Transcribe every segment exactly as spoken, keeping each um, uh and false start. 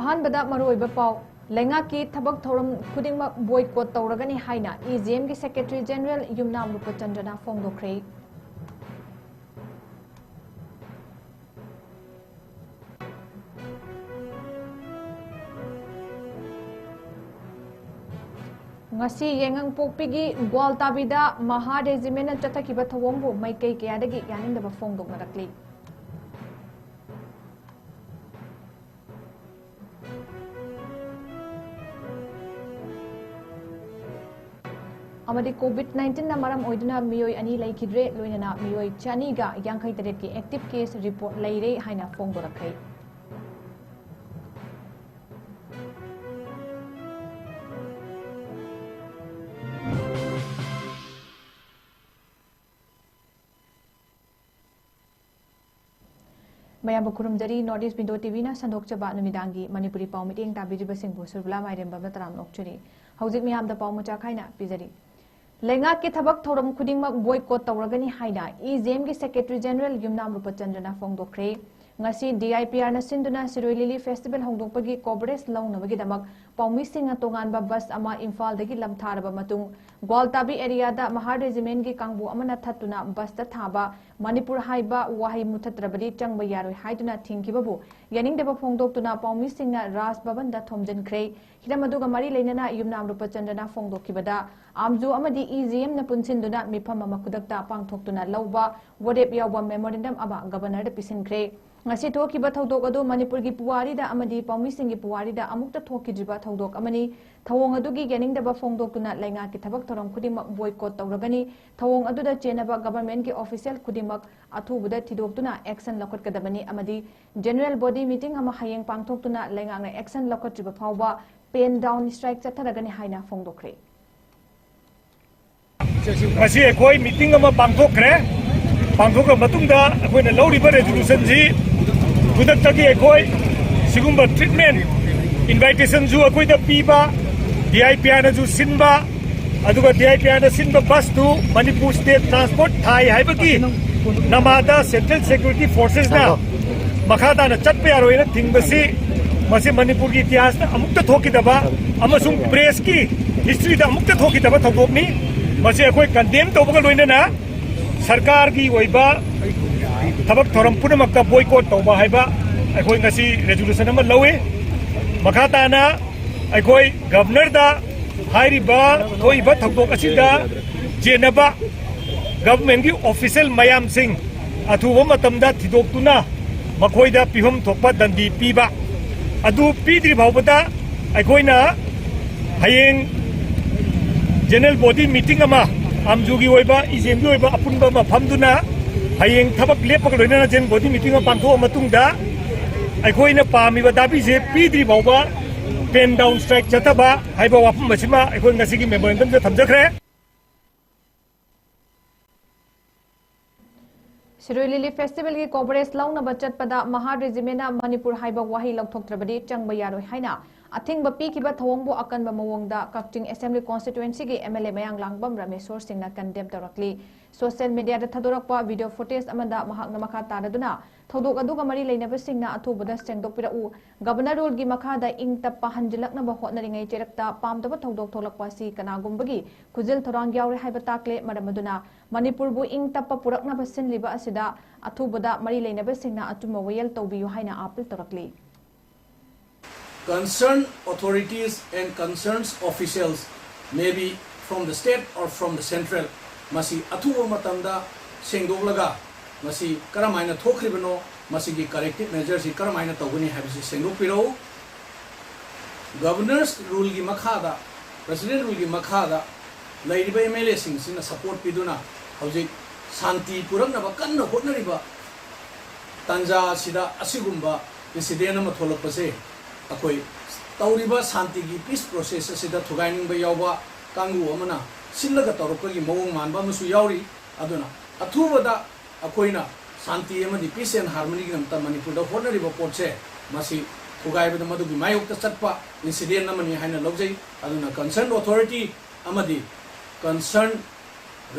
ꯑꯍꯥꯟꯕꯗ ꯃꯔꯨꯑꯣꯏꯕ ꯄꯥꯎ꯫ ꯂꯩꯉꯥꯛꯀꯤ ꯊꯕꯛ ꯊꯧꯔꯝ ꯈꯨꯗꯤꯡꯃꯛ ꯕꯣꯏꯀꯣꯠ ꯇꯧꯔꯒꯅꯤ ꯍꯥꯏꯅ ꯏ ꯖꯤ ꯑꯦꯝꯒꯤ ꯁꯦꯀ꯭ꯔꯦꯇꯔꯤ ꯖꯦꯅꯔꯦꯜ ꯌꯨꯝꯅꯥꯝ ꯔꯨꯄꯆꯟꯗ꯭ꯔꯅ ꯐꯣꯡꯗꯣꯛꯈ꯭ꯔꯦ꯫ ꯉꯁꯤ ꯌꯥꯏꯉꯪꯄꯣꯛꯄꯤꯒꯤ ꯒ꯭ꯋꯥꯜꯇꯥꯕꯤꯗ ꯃꯍꯥ ꯔꯦꯖꯤꯃꯦꯟꯅ ꯆꯠꯊꯈꯤꯕ ꯊꯧꯑꯣꯡꯕꯨ ꯃꯥꯏꯀꯩ ꯀꯌꯥꯗꯒꯤ ꯌꯥꯅꯤꯡꯗꯕ ꯐꯣꯡꯗꯣꯛꯅꯔꯛꯂꯤ꯫ ꯑꯃꯗꯤ ꯀꯣꯚꯤꯗ ꯅꯥꯏꯟꯇꯤꯟꯅ ꯃꯔꯝ ꯑꯣꯏꯗꯨꯅ ꯃꯤꯑꯣꯏ ꯑꯅꯤ ꯂꯩꯈꯤꯗ꯭ꯔꯦ, ꯂꯣꯏꯅꯅ ꯃꯤꯑꯣꯏ ꯆꯅꯤꯒ ꯌꯥꯡꯈꯩ ꯇꯔꯦꯠꯀꯤ ꯑꯦꯛꯇꯤꯚ ꯀꯦꯁ ꯔꯤꯄꯣꯔꯠ ꯂꯩꯔꯦ ꯍꯥꯏꯅ ꯐꯣꯡꯗꯣꯔꯛꯈ꯭ꯔꯦ꯫ ꯃꯌꯥꯝꯕꯨ ꯈꯨꯔꯨꯝꯖꯔꯤ꯫ North East Window ꯇꯤ ꯚꯤꯅ ꯁꯟꯗꯣꯛꯆꯕ ꯅꯨꯃꯤꯗꯥꯡꯒꯤ ꯃꯅꯤꯄꯨꯔꯤ ꯄꯥꯎ ꯃꯤꯠꯌꯦꯡ ꯇꯥꯕꯤꯔꯤꯕꯁꯤꯡꯕꯨ ꯁꯨꯔꯕꯂꯥ ꯃꯥꯏꯔꯦꯝꯕꯝꯅ ꯇꯔꯥꯝꯅ ꯑꯣꯛꯆꯔꯤ꯫ ꯍꯧꯖꯤꯛ ꯃꯤꯌꯥꯝꯗ ꯄꯥꯎ ꯃꯆꯥ ꯈꯥꯏꯅ ꯄꯤꯖꯔꯤ꯫ ꯂꯩꯉꯥꯛꯀꯤ ꯊꯕꯛ ꯊꯧꯔꯝ ꯈꯨꯗꯤꯡꯃꯛ ꯕꯣꯏꯀꯣꯠ ꯇꯧꯔꯒꯅꯤ ꯍꯥꯏꯅ ꯏ ꯖꯤ ꯑꯦꯝꯒꯤ ꯁꯦꯀ꯭ꯔꯦꯇꯔꯤ ꯖꯦꯅꯔꯦꯜ ꯌꯨꯝꯅꯥꯝ ꯔꯨꯄꯆꯟꯗ꯭ꯔꯅ ꯐꯣꯡꯗꯣꯛꯈ꯭ꯔꯦ꯫ ꯉꯁꯤ ꯗꯤ ꯑꯥꯏ ꯄꯤ ꯑꯥꯔꯅ ꯁꯤꯟꯗꯨꯅ ꯁꯤꯔꯣꯏ ꯂꯤꯂꯤ ꯐꯦꯁꯇꯤꯚꯦꯜ ꯍꯧꯗꯣꯛꯄꯒꯤ ꯀꯣꯚꯔꯦꯖ ꯂꯧꯅꯕꯒꯤꯗꯃꯛ ꯄꯥꯎꯃꯤꯁꯤꯡꯅ ꯇꯣꯉꯥꯟꯕ ꯕꯁ ꯑꯃ ꯏꯝꯐꯥꯜꯗꯒꯤ ꯂꯝꯊꯥꯔꯕ ꯃꯇꯨꯡ, ꯒ꯭ꯋꯥꯜꯇꯥꯕꯤ ꯑꯦꯔꯤꯌꯥꯗ ꯃꯍꯥ ꯔꯦꯖꯤꯃꯦꯟꯒꯤ ꯀꯥꯡꯕꯨ ꯑꯃꯅ ꯊꯠꯇꯨꯅ ꯕꯁꯇ ꯊꯥꯕ "ꯃꯅꯤꯄꯨꯔ" ꯍꯥꯏꯕ ꯋꯥꯍꯩ ꯃꯨꯊꯠꯇ꯭ꯔꯕꯗꯤ ꯆꯪꯕ ꯌꯥꯔꯣꯏ ꯍꯥꯏꯗꯨꯅ ꯊꯤꯡꯈꯤꯕꯕꯨ ꯌꯥꯅꯤꯡꯗꯕ ꯐꯣꯡꯗꯣꯛꯇꯨꯅ ꯄꯥꯎꯃꯤꯁꯤꯡꯅ ꯔꯥꯖ ꯚꯕꯟꯗ ꯊꯣꯝꯖꯤꯟꯈ꯭ꯔꯦ꯫ ꯍꯤꯔꯝ ꯑꯗꯨꯒ ꯃꯔꯤ ꯂꯩꯅꯅ ꯌꯨꯝꯅꯥꯝ ꯔꯨꯄꯆꯟꯗ꯭ꯔꯅ ꯐꯣꯡꯗꯣꯛꯈꯤꯕꯗ, ꯑꯥꯝꯖꯨ ꯑꯃꯗꯤ ꯏ ꯖꯤ ꯑꯦꯝꯅ ꯄꯨꯟꯁꯤꯟꯗꯨꯅ ꯃꯤꯐꯝ ꯑꯃ ꯈꯨꯗꯛꯇ ꯄꯥꯡꯊꯣꯛꯇꯨꯅ ꯂꯧꯕ ꯋꯥꯔꯦꯞ ꯌꯥꯎꯕ ꯃꯦꯃꯣꯔꯦꯟꯗꯝ ꯑꯃ ꯒꯕꯔꯅꯔꯗ ꯄꯤꯁꯤꯟꯈ꯭ꯔꯦ꯫ ꯉꯁꯤ ꯊꯣꯛꯈꯤꯕ ꯊꯧꯗꯣꯛ ꯑꯗꯨ ꯃꯅꯤꯄꯨꯔꯒꯤ ꯄꯨꯋꯥꯔꯤꯗ ꯑꯃꯗꯤ ꯄꯥꯎꯃꯤꯁꯤꯡꯒꯤ ꯄꯨꯋꯥꯔꯤꯗ ꯑꯃꯨꯛꯇ ꯊꯣꯛꯈꯤꯗ꯭ꯔꯤꯕ ꯊꯧꯗꯣꯛ ꯑꯃꯅꯤ꯫ ꯊꯧꯑꯣꯡ ꯑꯗꯨꯒꯤ ꯌꯥꯅꯤꯡꯗꯕ ꯐꯣꯡꯗꯣꯛꯇꯨꯅ ꯂꯩꯉꯥꯛꯀꯤ ꯊꯕꯛ ꯊꯧꯔꯝ ꯈꯨꯗꯤꯡꯃꯛ ꯕꯣꯏꯀꯣꯠ ꯇꯧꯔꯒꯅꯤ꯫ ꯊꯧꯑꯣꯡ ꯑꯗꯨꯗ ꯆꯦꯟꯅꯕ ꯒꯕꯔꯃꯦꯟꯒꯤ ꯑꯣꯐꯤꯁꯤꯌꯦꯜ ꯈꯨꯗꯤꯡꯃꯛ ꯑꯊꯨꯕꯗ ꯊꯤꯗꯣꯛꯇꯨꯅ ꯑꯦꯛꯁꯟ ꯂꯧꯈꯠꯀꯗꯕꯅꯤ ꯑꯃꯗꯤ ꯖꯦꯅꯔꯦꯜ ꯕꯣꯗꯤ ꯃꯤꯇꯤꯡ ꯑꯃ ꯍꯌꯦꯡ ꯄꯥꯡꯊꯣꯛꯇꯨꯅ ꯂꯩꯉꯥꯛꯅ ꯑꯦꯛꯁꯟ ꯂꯧꯈꯠꯇ꯭ꯔꯤꯕ ꯐꯥꯎꯕ ꯄꯦꯟ ꯗꯥꯎꯟ ꯁ꯭ꯇ꯭ꯔꯥꯏꯛ ꯆꯠꯊꯔꯒꯅꯤ ꯍꯥꯏꯅ ꯐꯣꯡꯗꯣꯛꯈ꯭ꯔꯦ꯫ ꯉꯁꯤ ꯑꯩꯈꯣꯏ ꯃꯤꯇꯤꯡ ꯑꯃ ꯄꯥꯡꯊꯣꯛꯈ꯭ꯔꯦ꯫ ꯄꯥꯡꯊꯣꯛꯈ꯭ꯔ ꯃꯇꯨꯡꯗ ꯑꯩꯈꯣꯏꯅ ꯂꯧꯔꯤꯕ ꯔꯦꯖꯣꯂꯨꯁꯟꯁꯤ ꯈꯨꯗꯛꯇꯒꯤ ꯑꯩꯈꯣꯏ ꯁꯤꯒꯨꯝꯕ ꯇ꯭ꯔꯤꯠꯃꯦꯟ, ꯏꯟꯚꯥꯏꯇꯦꯁꯟꯁꯨ ꯑꯩꯈꯣꯏꯗ ꯄꯤꯕ, ꯗꯤ ꯑꯥꯏ ꯄꯤ ꯑꯥꯔꯅꯁꯨ ꯁꯤꯟꯕ, ꯑꯗꯨꯒ ꯗꯤ ꯑꯥꯏ ꯄꯤ ꯑꯥꯔꯅ ꯁꯤꯟꯕ ꯕꯁꯇꯨ ꯃꯅꯤꯄꯨꯔ ꯁ꯭ꯇꯦꯠ ꯇ꯭ꯔꯥꯟꯁꯄꯣꯔꯠ ꯊꯥꯏ ꯍꯥꯏꯕꯒꯤ ꯅꯃꯥꯗ ꯁꯦꯟꯇ꯭ꯔꯦꯜ ꯁꯦꯀ꯭ꯌꯨꯔꯤꯇꯤ ꯐꯣꯔꯁꯦꯁꯅ ꯃꯈꯥ ꯇꯥꯅ ꯆꯠꯄ ꯌꯥꯔꯣꯏꯅ ꯊꯤꯡꯕꯁꯤ ꯃꯁꯤ ꯃꯅꯤꯄꯨꯔꯒꯤ ꯏꯇꯤꯍꯥꯁꯇ ꯑꯃꯨꯛꯇ ꯊꯣꯛꯈꯤꯗꯕ ꯑꯃꯁꯨꯡ ꯄ꯭ꯔꯦꯁꯀꯤ ꯍꯤꯁꯇ꯭ꯔꯤꯗ ꯑꯃꯨꯛꯇ ꯊꯣꯛꯈꯤꯗꯕ ꯊꯧꯗꯣꯛꯅꯤ꯫ ꯃꯁꯤ ꯑꯩꯈꯣꯏ ꯀꯟꯗꯦꯝ ꯇꯧꯕꯒ ꯂꯣꯏꯅꯅ ꯁꯔꯀꯥꯔꯒꯤ ꯑꯣꯏꯕ ꯊꯕꯛ ꯊꯧꯔꯝ ꯄꯨꯝꯅꯃꯛꯇ ꯕꯣꯏꯀꯣꯠ ꯇꯧꯕ ꯍꯥꯏꯕ ꯑꯩꯈꯣꯏ ꯉꯁꯤ ꯔꯦꯖꯣꯂꯨꯁꯟ ꯑꯃ ꯂꯧꯏ꯫ ꯃꯈꯥ ꯇꯥꯅ ꯑꯩꯈꯣꯏ ꯒꯚꯔꯅꯔꯗ ꯍꯥꯏꯔꯤꯕ ꯊꯣꯛꯏꯕ ꯊꯧꯗꯣꯛ ꯑꯁꯤꯗ ꯆꯦꯟꯅꯕ ꯒꯚꯔꯟꯃꯦꯟꯒꯤ ꯑꯣꯐꯤꯁꯦꯜ ꯃꯌꯥꯝꯁꯤꯡ ꯑꯊꯨꯕ ꯃꯇꯝꯗ ꯊꯤꯗꯣꯛꯇꯨꯅ ꯃꯈꯣꯏꯗ ꯄꯤꯐꯝ ꯊꯣꯛꯄ ꯗꯟꯗꯤ ꯄꯤꯕ ꯑꯗꯨ ꯄꯤꯗ꯭ꯔꯤ ꯐꯥꯎꯕꯗ ꯑꯩꯈꯣꯏꯅ ꯍꯌꯦꯡ ꯖꯦꯅꯔꯦꯜ ꯕꯣꯗꯤ ꯃꯤꯇꯤꯡ ꯑꯃ ꯑꯝꯖꯨꯒꯤ ꯑꯣꯏꯕ ꯏꯖꯦꯝꯒꯤ ꯑꯣꯏꯕ ꯑꯄꯨꯟꯕ ꯑꯃ ꯐꯝꯗꯨꯅ ꯍꯌꯦꯡ ꯊꯕꯛ ꯂꯦꯞꯄꯒ ꯂꯣꯏꯅꯅ ꯖꯦꯅꯔꯦꯜ ꯕꯣꯗꯤ ꯃꯤꯇꯤꯡ ꯑꯃ ꯄꯥꯡꯊꯣꯛꯑ ꯃꯇꯨꯡꯗ ꯑꯩꯈꯣꯏꯅ ꯄꯥꯝꯃꯤꯕ ꯗꯥꯕꯤꯁꯦ ꯄꯤꯗ꯭ꯔꯤ ꯐꯥꯎꯕ ꯄꯦꯟ ꯗꯥꯎꯟ ꯁ꯭ꯇ꯭ꯔꯥꯏꯛ ꯆꯠꯊꯕ ꯍꯥꯏꯕ ꯋꯥꯐꯝ ꯑꯁꯤꯃ ꯑꯩꯈꯣꯏ ꯉꯁꯤꯒꯤ ꯃꯦꯃꯣꯔꯦꯟꯗꯝꯗ ꯊꯝꯖꯈ꯭ꯔꯦ꯫ ꯁꯤꯔꯣꯏ ꯂꯤꯂꯤ ꯐꯦꯁꯇꯤꯚꯦꯜꯒꯤ ꯀꯣꯚꯔꯦꯖ ꯂꯧꯅꯕ ꯆꯠꯄꯗ ꯃꯍꯥ ꯔꯦꯖꯤꯃꯦꯟꯅ ꯃꯅꯤꯄꯨꯔ ꯍꯥꯏꯕ ꯋꯥꯍꯩ ꯂꯧꯊꯣꯛꯇ꯭ꯔꯕꯗꯤ ꯆꯪꯕ ꯌꯥꯔꯣꯏ ꯍꯥꯏꯅ ꯑꯊꯤꯡꯕ ꯄꯤꯈꯤꯕ ꯊꯧꯑꯣꯡꯕꯨ ꯑꯀꯟꯕ ꯃꯑꯣꯡꯗ ꯀꯛꯆꯤꯡ ꯑꯦꯁꯦꯝꯕ꯭ꯂꯤ ꯀꯣꯟꯁꯇꯤꯇ꯭ꯋꯦꯟꯁꯤꯒꯤ ꯑꯦꯝ ꯑꯦꯜ ꯑꯦ ꯃꯌꯥꯡꯂꯥꯡꯕꯝ ꯔꯥꯃꯦꯁꯣꯔ ꯁꯤꯡꯅ ꯀꯟꯗꯦꯝ ꯇꯧꯔꯛꯂꯤ꯫ ꯁꯣꯁꯤꯌꯦꯜ ꯃꯤꯗꯤꯌꯥꯗ ꯊꯥꯗꯣꯔꯛꯄ ꯚꯤꯗꯤꯑꯣ ꯐꯨꯇꯦꯖ ꯑꯃꯗ ꯃꯍꯥꯛꯅ ꯃꯈꯥ ꯇꯥꯔꯗꯨꯅ ꯊꯧꯗꯣꯛ ꯑꯗꯨꯒ ꯃꯔꯤ ꯂꯩꯅꯕꯁꯤꯡꯅ ꯑꯊꯨꯕꯗ ꯁꯦꯡꯗꯣꯛꯄꯤꯔꯛꯎ, ꯒꯕꯔꯅꯔ ꯔꯨꯜꯒꯤ ꯃꯈꯥꯗ ꯏꯪ ꯇꯞꯄ ꯍꯟꯖꯤꯜꯂꯛꯅꯕ ꯍꯣꯠꯅꯔꯤꯉꯩ ꯆꯩꯔꯛꯇ ꯄꯥꯝꯗꯕ ꯊꯧꯗꯣꯛ ꯊꯣꯛꯂꯛꯄ ꯑꯁꯤ ꯀꯅꯥꯒꯨꯝꯕꯒꯤ ꯈꯨꯖꯤꯜ ꯊꯧꯔꯥꯡ ꯌꯥꯎꯔꯦ ꯍꯥꯏꯕ ꯇꯥꯛꯂꯦ꯫ ꯃꯔꯝ ꯑꯗꯨꯅ ꯃꯅꯤꯄꯨꯔꯕꯨ ꯏꯪ ꯇꯞꯄ ꯄꯨꯔꯛꯅꯕ ꯁꯤꯜꯂꯤꯕ ꯑꯁꯤꯗ ꯑꯊꯨꯕꯗ ꯃꯔꯤ ꯂꯩꯅꯕꯁꯤꯡꯅ ꯑꯆꯨꯝꯕ ꯋꯥꯌꯦꯜ ꯇꯧꯕꯤꯌꯨ ꯍꯥꯏꯅ appeal ꯇꯧꯔꯛꯂꯤ꯫ Concerned authorities and concerns officials may be from the state or from the central, ꯃꯁꯤ ꯑꯊꯨꯕ ꯃꯇꯝꯗ ꯁꯦꯡꯗꯣꯛꯂꯒ ꯃꯁꯤ ꯀꯔꯝꯍꯥꯏꯅ ꯊꯣꯛꯈ꯭ꯔꯤꯕꯅꯣ, ꯃꯁꯤꯒꯤ corrective measure ꯁꯤ ꯀꯔꯝꯍꯥꯏꯅ ꯇꯧꯒꯅꯤ ꯍꯥꯏꯕꯁꯤ ꯁꯦꯡꯗꯣꯛꯄꯤꯔꯛꯎ꯫ Governor's rule ꯒꯤ ꯃꯈꯥꯗ, President rule ꯒꯤ ꯃꯈꯥꯗ ꯂꯩꯔꯤꯕ ꯑꯦꯝ ꯑꯦꯜ ꯑꯦꯁꯤꯡꯁꯤꯅ support ꯄꯤꯗꯨꯅ ꯍꯧꯖꯤꯛ ꯁꯥꯟꯇꯤ ꯄꯨꯔꯛꯅꯕ ꯀꯟꯅ ꯍꯣꯠꯅꯔꯤꯕ ꯇꯥꯟꯖꯥ ꯑꯁꯤꯗ ꯑꯁꯤꯒꯨꯝꯕ incident ꯑꯃ ꯊꯣꯛꯂꯛꯄꯁꯦ ꯑꯩꯈꯣꯏ ꯇꯧꯔꯤꯕ ꯁꯥꯟꯇꯤꯒꯤ peace process ꯑꯁꯤꯗ ꯊꯨꯒꯥꯏꯅꯤꯡꯕ ꯌꯥꯎꯕ ꯀꯥꯡꯕꯨ ꯑꯃꯅ ꯁꯤꯜꯂꯒ ꯇꯧꯔꯛꯄꯒꯤ ꯃꯑꯣꯡ ꯃꯥꯟꯕ ꯑꯃꯁꯨ ꯌꯥꯎꯔꯤ꯫ ꯑꯗꯨꯅ ꯑꯊꯨꯕꯗ ꯑꯩꯈꯣꯏꯅ ꯁꯥꯟꯇꯤ ꯑꯃꯗꯤ peace and harmony ꯒꯤꯗꯃꯛꯇ ꯃꯅꯤꯄꯨꯔꯗ ꯍꯣꯠꯅꯔꯤꯕ ꯄꯣꯠꯁꯦ ꯃꯁꯤ ꯊꯨꯒꯥꯏꯕꯗ ꯃꯗꯨꯒꯤ ꯃꯥꯌꯣꯛꯇ ꯆꯠꯄ incident ꯑꯃꯅꯤ ꯍꯥꯏꯅ ꯂꯧꯖꯩ꯫ ꯑꯗꯨꯅ concerned authority ꯑꯃꯗꯤ concerned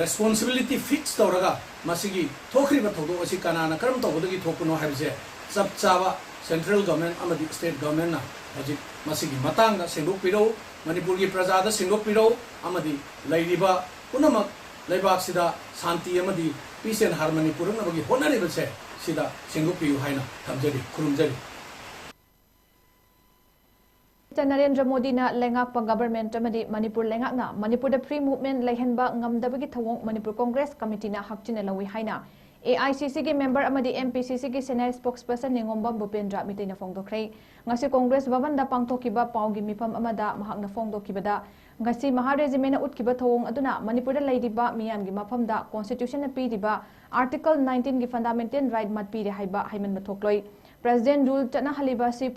responsibility fix ꯇꯧꯔꯒ ꯃꯁꯤꯒꯤ ꯊꯣꯛꯈ꯭ꯔꯤꯕ ꯊꯧꯗꯣꯛ ꯑꯁꯤ ꯀꯅꯥꯅ ꯀꯔꯝ ꯇꯧꯕꯗꯒꯤ ꯊꯣꯛꯄꯅꯣ ꯍꯥꯏꯕꯁꯦ ꯆꯞ ꯆꯥꯕ Central Government ꯑꯃꯗꯤ State Governmentꯅ ꯍꯧꯖꯤꯛ ꯃꯁꯤꯒꯤ ꯃꯇꯥꯡꯗ ꯁꯦꯡꯗꯣꯛꯄꯤꯔꯛꯎ, ꯃꯅꯤꯄꯨꯔꯒꯤ ꯄ꯭ꯔꯖꯥꯗ ꯁꯦꯡꯗꯣꯛꯄꯤꯔꯛꯎ, ꯑꯃꯗꯤ ꯂꯩꯔꯤꯕ ꯄꯨꯝꯅꯃꯛ ꯂꯩꯕꯥꯛꯁꯤꯗ ꯁꯥꯟꯇꯤ ꯑꯃꯗꯤ peace and harmony ꯄꯨꯔꯛꯅꯕꯒꯤ ꯍꯣꯠꯅꯔꯤꯕꯁꯦ ꯁꯤꯗ ꯁꯦꯡꯗꯣꯛꯄꯤꯌꯨ ꯍꯥꯏꯅ ꯊꯝꯖꯔꯤ, ꯈꯨꯔꯨꯝꯖꯔꯤ꯫ ꯅꯔꯦꯟꯗ꯭ꯔ ꯃꯣꯗꯤꯅ ꯂꯩꯉꯥꯛꯄ ꯒꯚꯔꯟꯃꯦꯟꯠ ꯑꯃꯗꯤ ꯃꯅꯤꯄꯨꯔ ꯂꯩꯉꯥꯛꯅ ꯃꯅꯤꯄꯨꯔꯗ free movement ꯂꯩꯍꯟꯕ ꯉꯝꯗꯕꯒꯤ ꯊꯧꯑꯣꯡ ꯃꯅꯤꯄꯨꯔ ꯀꯣꯡꯒ꯭ꯔꯦꯁ ꯀꯃꯤꯇꯤꯅ ꯍꯛꯆꯤꯟꯅ ꯂꯧꯏ ꯍꯥꯏꯅ ꯑꯦ ꯑꯥꯏ ꯁꯤ ꯁꯤꯒꯤ ꯃꯦꯝꯕꯔ ꯑꯃꯗꯤ ꯑꯦꯝ ꯄꯤ ꯁꯤ ꯁꯤꯒꯤ senior spokesperson ꯅꯤꯉꯣꯝꯕꯝ ꯚꯨꯄꯦꯟꯗ꯭ꯔ ꯃꯤꯇꯩꯅ ꯐꯣꯡꯗꯣꯛꯈ꯭ꯔꯦ꯫ ꯉꯁꯤ ꯀꯣꯡꯒ꯭ꯔꯦꯁ ꯚꯕꯟꯗ ꯄꯥꯡꯊꯣꯛꯈꯤꯕ ꯄꯥꯎꯒꯤ ꯃꯤꯐꯝ ꯑꯃꯗ ꯃꯍꯥꯛꯅ ꯐꯣꯡꯗꯣꯛꯈꯤꯕꯗ, ꯉꯁꯤ ꯃꯍꯥ ꯔꯦꯖꯤꯃꯦꯟꯠꯅ ꯎꯠꯈꯤꯕ ꯊꯧꯑꯣꯡ ꯑꯗꯨꯅ ꯃꯅꯤꯄꯨꯔꯗ ꯂꯩꯔꯤꯕ ꯃꯤꯌꯥꯝꯒꯤ ꯃꯐꯝꯗ constitutionꯅ ꯄꯤꯔꯤꯕ Article nineteenꯒꯤ fundamental right ꯃꯠꯄꯤꯔꯦ ꯍꯥꯏꯕ ꯍꯥꯏꯃꯟꯕ ꯊꯣꯛꯂꯣꯏ꯫ President rule ꯆꯠꯅꯍꯜꯂꯤꯕ ꯑꯁꯤ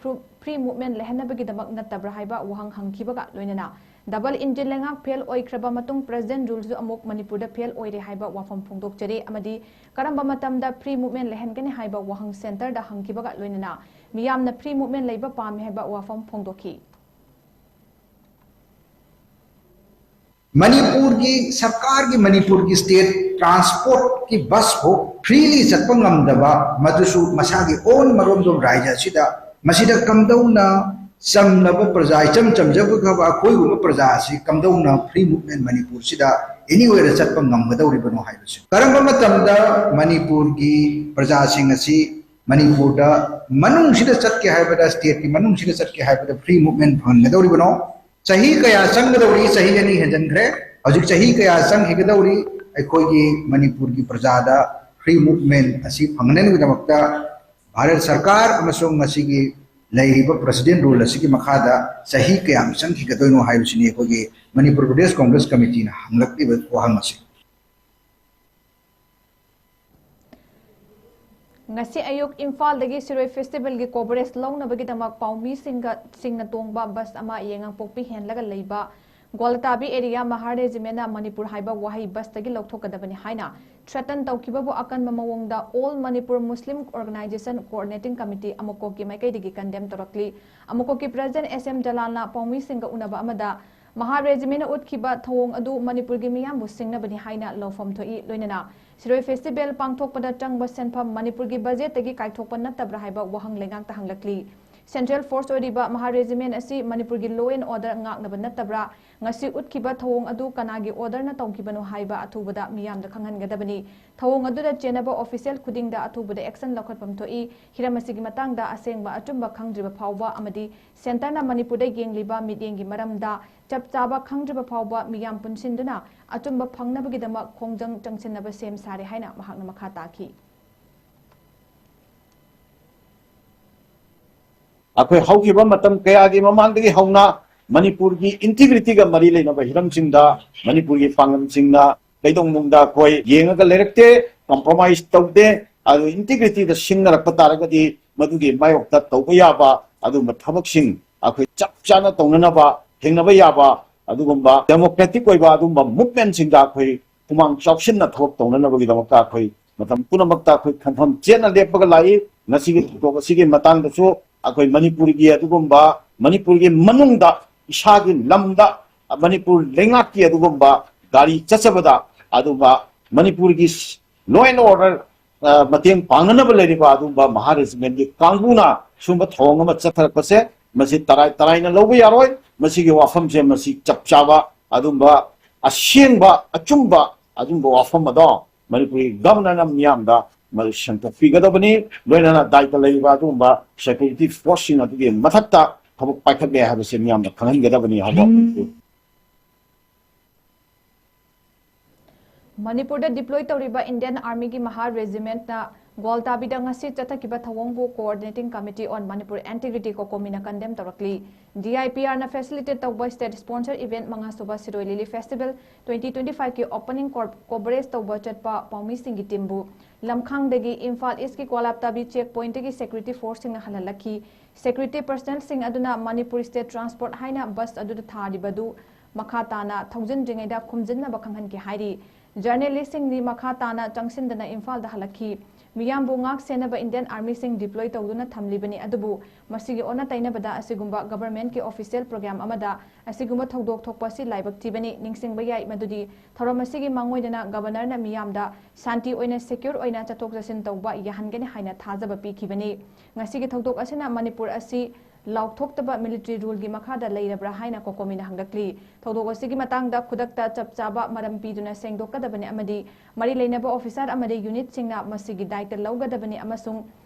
free movement ꯂꯩꯍꯟꯅꯕꯒꯤꯗꯃꯛ ꯅꯠꯇꯕ꯭ꯔꯥ ꯍꯥꯏꯕ ꯋꯥꯍꯪ ꯍꯪꯈꯤꯕꯒ ꯂꯣꯏꯅꯅ, double engine ꯂꯩꯉꯥꯛ fail ꯑꯣꯏꯈ꯭ꯔꯕ ꯃꯇꯨꯡ President ruleꯁꯨ ꯑꯃꯨꯛ ꯃꯅꯤꯄꯨꯔꯗ fail ꯑꯣꯏꯔꯦ ꯍꯥꯏꯕ ꯋꯥꯐꯝ ꯐꯣꯡꯗꯣꯛꯆꯔꯤ ꯑꯃꯗꯤ ꯀꯔꯝꯕ ꯃꯇꯝꯗ free movement ꯂꯩꯍꯟꯒꯅꯤ ꯍꯥꯏꯕ ꯋꯥꯍꯪ centreꯗ ꯍꯪꯈꯤꯕꯒ ꯂꯣꯏꯅꯅ ꯃꯤꯌꯥꯝꯅ free movement ꯂꯩꯕ ꯄꯥꯝꯃꯤ ꯍꯥꯏꯕ ꯋꯥꯐꯝ ꯐꯣꯡꯗꯣꯛꯈꯤ꯫ ꯃꯅꯤꯄꯨꯔꯒꯤ ꯁꯔꯀꯥꯔꯒꯤ ꯃꯅꯤꯄꯨꯔꯒꯤ state transportꯀꯤ bus ꯐꯥꯎ freely ꯆꯠꯄ ꯉꯝꯗꯕ, ꯃꯗꯨꯁꯨ ꯃꯁꯥꯒꯤ own ꯃꯔꯣꯝꯗꯣꯝ ꯔꯥꯏꯖ ꯑꯁꯤꯗ, ꯃꯁꯤꯗ ꯀꯝꯗꯧꯅ ꯆꯝꯂꯕ ꯄ꯭ꯔꯖꯥ, ꯏꯆꯝ ꯆꯝꯖꯕ ꯑꯩꯈꯣꯏꯒꯨꯝꯕ ꯄ꯭ꯔꯖꯥ ꯑꯁꯤ ꯀꯝꯗꯧꯅ free movement ꯃꯅꯤꯄꯨꯔꯁꯤꯗ anywhere ꯆꯠꯄ ꯉꯝꯒꯗꯧꯔꯤꯕꯅꯣ ꯍꯥꯏꯕꯁꯤ꯫ ꯀꯔꯝꯕ ꯃꯇꯝꯗ ꯃꯅꯤꯄꯨꯔꯒꯤ ꯄ꯭ꯔꯖꯥꯁꯤꯡ ꯑꯁꯤ ꯃꯅꯤꯄꯨꯔꯗ ꯃꯅꯨꯡꯁꯤꯗ ꯆꯠꯀꯦ ꯍꯥꯏꯕꯗ, stateꯀꯤ ꯃꯅꯨꯡꯁꯤꯗ ꯆꯠꯀꯦ ꯍꯥꯏꯕꯗ free movement ꯐꯪꯍꯟꯒꯗꯧꯔꯤꯕꯅꯣ? ꯆꯍꯤ ꯀꯌꯥ ꯆꯪꯒꯗꯧꯔꯤ? ꯆꯍꯤ ꯑꯅꯤ ꯍꯦꯟꯖꯟꯈ꯭ꯔꯦ꯫ ꯍꯧꯖꯤꯛ ꯆꯍꯤ ꯀꯌꯥ ꯆꯪꯈꯤꯒꯗꯧꯔꯤ? ꯑꯩꯈꯣꯏꯒꯤ ꯃꯅꯤꯄꯨꯔꯒꯤ ꯄ꯭ꯔꯖꯥꯗ free movement ꯑꯁꯤ ꯐꯪꯍꯟꯅꯕꯒꯤꯗꯃꯛꯇ ꯚꯥꯔꯠ ꯁꯔꯀꯥꯔ ꯑꯃꯁꯨꯡ ꯃꯁꯤꯒꯤ ꯂꯩꯔꯤꯕ President rule ꯑꯁꯤꯒꯤ ꯃꯈꯥꯗ ꯆꯍꯤ ꯀꯌꯥꯝ ꯆꯪꯈꯤꯒꯗꯣꯏꯅꯣ ꯍꯥꯏꯕꯁꯤꯅꯤ ꯑꯩꯈꯣꯏꯒꯤ ꯃꯅꯤꯄꯨꯔ ꯄ꯭ꯔꯗꯦꯁ ꯀꯣꯡꯒ꯭ꯔꯦꯁ ꯀꯃꯤꯇꯤꯅ ꯍꯪꯂꯛꯂꯤꯕ ꯋꯥꯍꯪ ꯑꯁꯤ꯫ ꯉꯁꯤ ꯑꯌꯨꯛ ꯏꯝꯐꯥꯜꯗꯒꯤ ꯁꯤꯔꯣꯏ ꯐꯦꯁꯇꯤꯚꯦꯜꯒꯤ ꯀꯣꯚꯔꯦꯖ ꯂꯧꯅꯕꯒꯤꯗꯃꯛ ꯄꯥꯎꯃꯤꯁꯤꯡꯒ ꯁꯤꯡꯅ ꯇꯣꯡꯕ ꯕꯁ ꯑꯃ ꯌꯦꯉꯥꯡꯄꯣꯛꯄꯤ ꯍꯦꯟꯂꯒ ꯂꯩꯕ ꯒ꯭ꯋꯥꯂꯇꯥꯕꯤ ꯑꯦꯔꯤꯌꯥ ꯃꯍꯥ ꯔꯦꯖꯤꯃꯦꯟꯅ ꯃꯅꯤꯄꯨꯔ ꯍꯥꯏꯕ ꯋꯥꯍꯩ ꯕꯁꯇꯒꯤ ꯂꯧꯊꯣꯛꯀꯗꯕꯅꯤ ꯍꯥꯏꯅ threaten ꯇꯧꯈꯤꯕꯕꯨ ꯑꯀꯟꯕ ꯃꯑꯣꯡꯗ All Manipur Muslim Organization Coordinating Committee ꯑꯃꯀꯣꯛꯀꯤ ꯃꯥꯏꯀꯩꯗꯒꯤ condemn ꯇꯧꯔꯛꯂꯤ꯫ ꯑꯃꯀꯣꯛꯀꯤ President S M ꯖꯂꯥꯜꯅ ꯄꯥꯎꯃꯤꯁꯤꯡꯒ ꯎꯅꯕ ꯑꯃꯗ ꯃꯍꯥ ꯔꯦꯖꯤꯃꯦꯟꯅ ꯎꯠꯈꯤꯕ ꯊꯧꯑꯣꯡ ꯑꯗꯨ ꯃꯅꯤꯄꯨꯔꯒꯤ ꯃꯤꯌꯥꯝꯕꯨ ꯁꯤꯡꯅꯕꯅꯤ ꯍꯥꯏꯅ ꯂꯧꯐꯝ ꯊꯣꯛꯏ꯫ ꯂꯣꯏꯅꯅ ꯁꯤꯔꯣꯏ ꯐꯦꯁꯇꯤꯚꯦꯜ ꯄꯥꯡꯊꯣꯛꯄꯗ ꯆꯪꯕ ꯁꯦꯟꯐꯝ ꯃꯅꯤꯄꯨꯔꯒꯤ ꯕꯖꯦꯠꯇꯒꯤ ꯀꯥꯏꯊꯣꯛꯄ ꯅꯠꯇꯕ꯭ꯔꯥ ꯍꯥꯏꯕ ꯋꯥꯍꯪ ꯂꯩꯉꯥꯛꯇ ꯍꯪꯂꯛꯂꯤ꯫ ꯁꯦꯟꯇ꯭ꯔꯦꯜ ꯐꯣꯔꯁ ꯑꯣꯏꯔꯤꯕ ꯃꯍꯥ ꯔꯦꯖꯤꯃꯦꯟ ꯑꯁꯤ ꯃꯅꯤꯄꯨꯔꯒꯤ law and order ꯉꯥꯛꯅꯕ ꯅꯠꯇꯕ꯭ꯔꯥ? ꯉꯁꯤ ꯎꯠꯈꯤꯕ ꯊꯧꯑꯣꯡ ꯑꯗꯨ ꯀꯅꯥꯒꯤ orderꯅ ꯇꯧꯈꯤꯕꯅꯣ ꯍꯥꯏꯕ ꯑꯊꯨꯕꯗ ꯃꯤꯌꯥꯝꯗ ꯈꯪꯍꯟꯒꯗꯕꯅꯤ꯫ ꯊꯧꯑꯣꯡ ꯑꯗꯨꯗ ꯆꯦꯟꯅꯕ official ꯈꯨꯗꯤꯡꯗ ꯑꯊꯨꯕꯗ action ꯂꯧꯈꯠꯐꯝ ꯊꯣꯛꯏ꯫ ꯍꯤꯔꯝ ꯑꯁꯤꯒꯤ ꯃꯇꯥꯡꯗ ꯑꯁꯦꯡꯕ ꯑꯆꯨꯝꯕ ꯈꯪꯗ꯭ꯔꯤꯕ ꯐꯥꯎꯕ ꯑꯃꯗꯤ centreꯅ ꯃꯅꯤꯄꯨꯔꯗ ꯌꯦꯡꯂꯤꯕ ꯃꯤꯠꯌꯦꯡꯒꯤ ꯃꯔꯝꯗ ꯆꯞ ꯆꯥꯕ ꯈꯪꯗ꯭ꯔꯤꯕ ꯐꯥꯎꯕ ꯃꯤꯌꯥꯝ ꯄꯨꯟꯁꯤꯟꯗꯨꯅ ꯑꯆꯨꯝꯕ ꯐꯪꯅꯕꯒꯤꯗꯃꯛ ꯈꯣꯡꯖꯪ ꯆꯪꯁꯤꯟꯅꯕ ꯁꯦꯝ ꯁꯥꯔꯦ ꯍꯥꯏꯅ ꯃꯍꯥꯛꯅ ꯃꯈꯥ ꯇꯥꯈꯤ꯫ ꯑꯩꯈꯣꯏ ꯍꯧꯈꯤꯕ ꯃꯇꯝ ꯀꯌꯥꯒꯤ ꯃꯃꯥꯡꯗꯒꯤ ꯍꯧꯅ ꯃꯅꯤꯄꯨꯔꯒꯤ integrityꯒ ꯃꯔꯤ ꯂꯩꯅꯕ ꯍꯤꯔꯝꯁꯤꯡꯗ ꯃꯅꯤꯄꯨꯔꯒꯤ ꯄꯥꯡꯒꯜꯁꯤꯡꯅ ꯀꯩꯗꯧꯅꯨꯡꯗ ꯑꯩꯈꯣꯏ ꯌꯦꯡꯉꯒ ꯂꯩꯔꯛꯇꯦ, compromise ꯇꯧꯗꯦ꯫ ꯑꯗꯨ integrityꯗ ꯁꯤꯡꯅꯔꯛꯄ ꯇꯥꯔꯒꯗꯤ ꯃꯗꯨꯒꯤ ꯃꯥꯌꯣꯛꯇ ꯇꯧꯕ ꯌꯥꯕ ꯑꯗꯨꯒꯨꯝꯕ ꯊꯕꯛꯁꯤꯡ ꯑꯩꯈꯣꯏ ꯆꯞ ꯆꯥꯅ ꯇꯧꯅꯅꯕ, ꯊꯦꯡꯅꯕ ꯌꯥꯕ ꯑꯗꯨꯒꯨꯝꯕ democratic ꯑꯣꯏꯕ ꯑꯗꯨꯒꯨꯝꯕ movementꯁꯤꯡꯗ ꯑꯩꯈꯣꯏ ꯈꯨꯃꯥꯡ ꯆꯥꯎꯁꯤꯟꯅ ꯊꯕꯛ ꯇꯧꯅꯅꯕꯒꯤꯗꯃꯛꯇ ꯑꯩꯈꯣꯏ ꯃꯇꯝ ꯄꯨꯝꯅꯃꯛꯇ ꯑꯩꯈꯣꯏ ꯈꯟꯐꯝ ꯆꯦꯠꯅ ꯂꯦꯞꯄꯒ ꯂꯥꯛꯏ꯫ ꯉꯁꯤꯒꯤ ꯊꯧꯗꯣꯛ ꯑꯁꯤꯒꯤ ꯃꯇꯥꯡꯗꯁꯨ ꯑꯩꯈꯣꯏ ꯃꯅꯤꯄꯨꯔꯒꯤ ꯑꯗꯨꯒꯨꯝꯕ, ꯃꯅꯤꯄꯨꯔꯒꯤ ꯃꯅꯨꯡꯗ ꯏꯁꯥꯒꯤ ꯂꯝꯗ ꯃꯅꯤꯄꯨꯔ ꯂꯩꯉꯥꯛꯀꯤ ꯑꯗꯨꯒꯨꯝꯕ ꯒꯥꯔꯤ ꯆꯠꯆꯕꯗ ꯑꯗꯨꯒꯨꯝꯕ ꯃꯅꯤꯄꯨꯔꯒꯤ law and order, ꯑ, ꯃꯇꯦꯡ ꯄꯥꯡꯅꯅꯕ ꯂꯩꯔꯤꯕ ꯑꯗꯨꯒꯨꯝꯕ ꯃꯍꯥ ꯔꯦꯖꯤꯃꯦꯟꯒꯤ ꯀꯥꯡꯕꯨꯅ ꯁꯨꯝꯕ ꯊꯧꯑꯣꯡ ꯑꯃ ꯆꯠꯊꯔꯛꯄꯁꯦ ꯃꯁꯤ ꯇꯔꯥꯏ ꯇꯔꯥꯏꯅ ꯂꯧꯕ ꯌꯥꯔꯣꯏ꯫ ꯃꯁꯤꯒꯤ ꯋꯥꯐꯝꯁꯦ ꯃꯁꯤ ꯆꯞ ꯆꯥꯕ ꯑꯗꯨꯝꯕ ꯑꯁꯦꯡꯕ ꯑꯆꯨꯝꯕ ꯑꯗꯨꯝꯕ ꯋꯥꯐꯝ ꯑꯗꯣ ꯃꯅꯤꯄꯨꯔꯒꯤ governorꯅ ꯃꯤꯌꯥꯝꯗ ꯃꯗꯨ ꯁꯦꯡꯗꯣꯛꯄꯤꯒꯗꯕꯅꯤ꯫ ꯂꯣꯏꯅꯅ ꯗꯥꯏꯇ ꯂꯩꯔꯤꯕ ꯑꯗꯨꯒꯨꯝꯕ security forceꯁꯤꯡ ꯑꯗꯨꯒꯤ ꯃꯊꯛꯇ ꯊꯕꯛ ꯄꯥꯏꯈꯠꯂꯦ ꯍꯥꯏꯕꯁꯦ ꯃꯤꯌꯥꯝꯗ ꯈꯪꯍꯟꯒꯗꯕꯅꯤ ꯍꯥꯏꯕ ꯋꯥꯐꯝꯁꯨ꯫ ꯃꯅꯤꯄꯨꯔꯗ deploy ꯇꯧꯔꯤꯕ Indian Armyꯒꯤ ꯃꯍꯥ Regimentꯅ ꯒ꯭ꯋꯥꯜꯇꯥꯕꯤꯗ ꯉꯁꯤ ꯆꯠꯊꯈꯤꯕ ꯊꯧꯑꯣꯡꯕꯨ Coordinating Committee on Manipur Integrity, COCOMIꯅ condemn ꯇꯧꯔꯛꯂꯤ꯫ DIPRꯅ facilitate ꯇꯧꯕ state sponsor event ꯃꯉꯥꯁꯨꯕ ꯁꯤꯔꯣꯏ ꯂꯤꯂꯤ festival twenty twenty fiveꯀꯤ opening co-, coverage ꯇꯧꯕ ꯆꯠꯄ ꯄꯥꯎꯃꯤꯁꯤꯡꯒꯤ teamꯕꯨ ꯂꯝꯈꯥꯡꯗꯒꯤ ꯏꯝꯐꯥꯜ Eastꯀꯤ ꯀ꯭ꯋꯥꯂꯥꯞꯇꯥꯕꯤ check pointꯇꯒꯤ security forceꯁꯤꯡꯅ ꯍꯜꯍꯜꯂꯛꯈꯤ꯫ Security personnelꯁꯤꯡ ꯑꯗꯨꯅ ꯃꯅꯤꯄꯨꯔ state transport ꯍꯥꯏꯅ bus ꯑꯗꯨꯗ ꯊꯥꯔꯤꯕꯗꯨ ꯃꯈꯥ ꯇꯥꯅ ꯊꯧꯖꯤꯟꯗ꯭ꯔꯤꯉꯩꯗ ꯈꯨꯝꯖꯤꯟꯅꯕ ꯈꯪꯍꯟꯈꯤ ꯍꯥꯏꯔꯤ꯫ Journalistꯁꯤꯡꯗꯤ ꯃꯈꯥ ꯇꯥꯅ ꯆꯪꯁꯤꯟꯗꯅ ꯏꯝꯐꯥꯜꯗ ꯍꯜꯂꯛꯈꯤ꯫ ꯃꯤꯌꯥꯝꯕꯨ ꯉꯥꯛ ꯁꯦꯟꯅꯕ Indian Armyꯁꯤꯡ deploy ꯇꯧꯗꯨꯅ ꯊꯝꯂꯤꯕꯅꯤ, ꯑꯗꯨꯕꯨ ꯃꯁꯤꯒꯤ ꯑꯣꯟꯅ ꯇꯩꯅꯕꯗ ꯑꯁꯤꯒꯨꯝꯕ governmentꯀꯤ official program ꯑꯃꯗ ꯑꯁꯤꯒꯨꯝꯕ ꯊꯧꯗꯣꯛ ꯊꯣꯛꯄ ꯑꯁꯤ ꯂꯥꯏꯕꯛ ꯊꯤꯕꯅꯤ꯫ ꯅꯤꯡꯁꯤꯡꯕ ꯌꯥꯏ ꯃꯗꯨꯗꯤ ꯊꯧꯔꯝ ꯑꯁꯤꯒꯤ ꯃꯥꯡꯑꯣꯏꯅꯅ Governorꯅ ꯃꯤꯌꯥꯝꯗ ꯁꯥꯟꯇꯤ ꯑꯣꯏꯅ, secure ꯑꯣꯏꯅ ꯆꯠꯊꯣꯛ ꯆꯠꯁꯤꯟ ꯇꯧꯕ ꯌꯥꯍꯟꯒꯅꯤ ꯍꯥꯏꯅ ꯊꯥꯖꯕ ꯄꯤꯈꯤꯕꯅꯤ꯫ ꯉꯁꯤꯒꯤ ꯊꯧꯗꯣꯛ ꯑꯁꯤꯅ ꯃꯅꯤꯄꯨꯔ ꯑꯁꯤ ꯂꯥꯎꯊꯣꯛꯇꯕ military ruleꯒꯤ ꯃꯈꯥꯗ ꯂꯩꯔꯕ꯭ꯔꯥ ꯍꯥꯏꯅ ꯀꯣꯀꯣꯃꯤꯅ ꯍꯪꯂꯛꯂꯤ꯫ ꯊꯧꯗꯣꯛ ꯑꯁꯤꯒꯤ ꯃꯇꯥꯡꯗ ꯈꯨꯗꯛꯇ ꯆꯞ ꯆꯥꯕ ꯃꯔꯝ ꯄꯤꯗꯨꯅ ꯁꯦꯡꯗꯣꯛꯀꯗꯕꯅꯤ ꯑꯃꯗꯤ ꯃꯔꯤ ꯂꯩꯅꯕ officer ꯑꯃꯗꯤ unitꯁꯤꯡꯅ ꯃꯁꯤꯒꯤ ꯗꯥꯏꯇ ꯂꯧꯒꯗꯕꯅꯤ ꯑꯃꯁꯨꯡ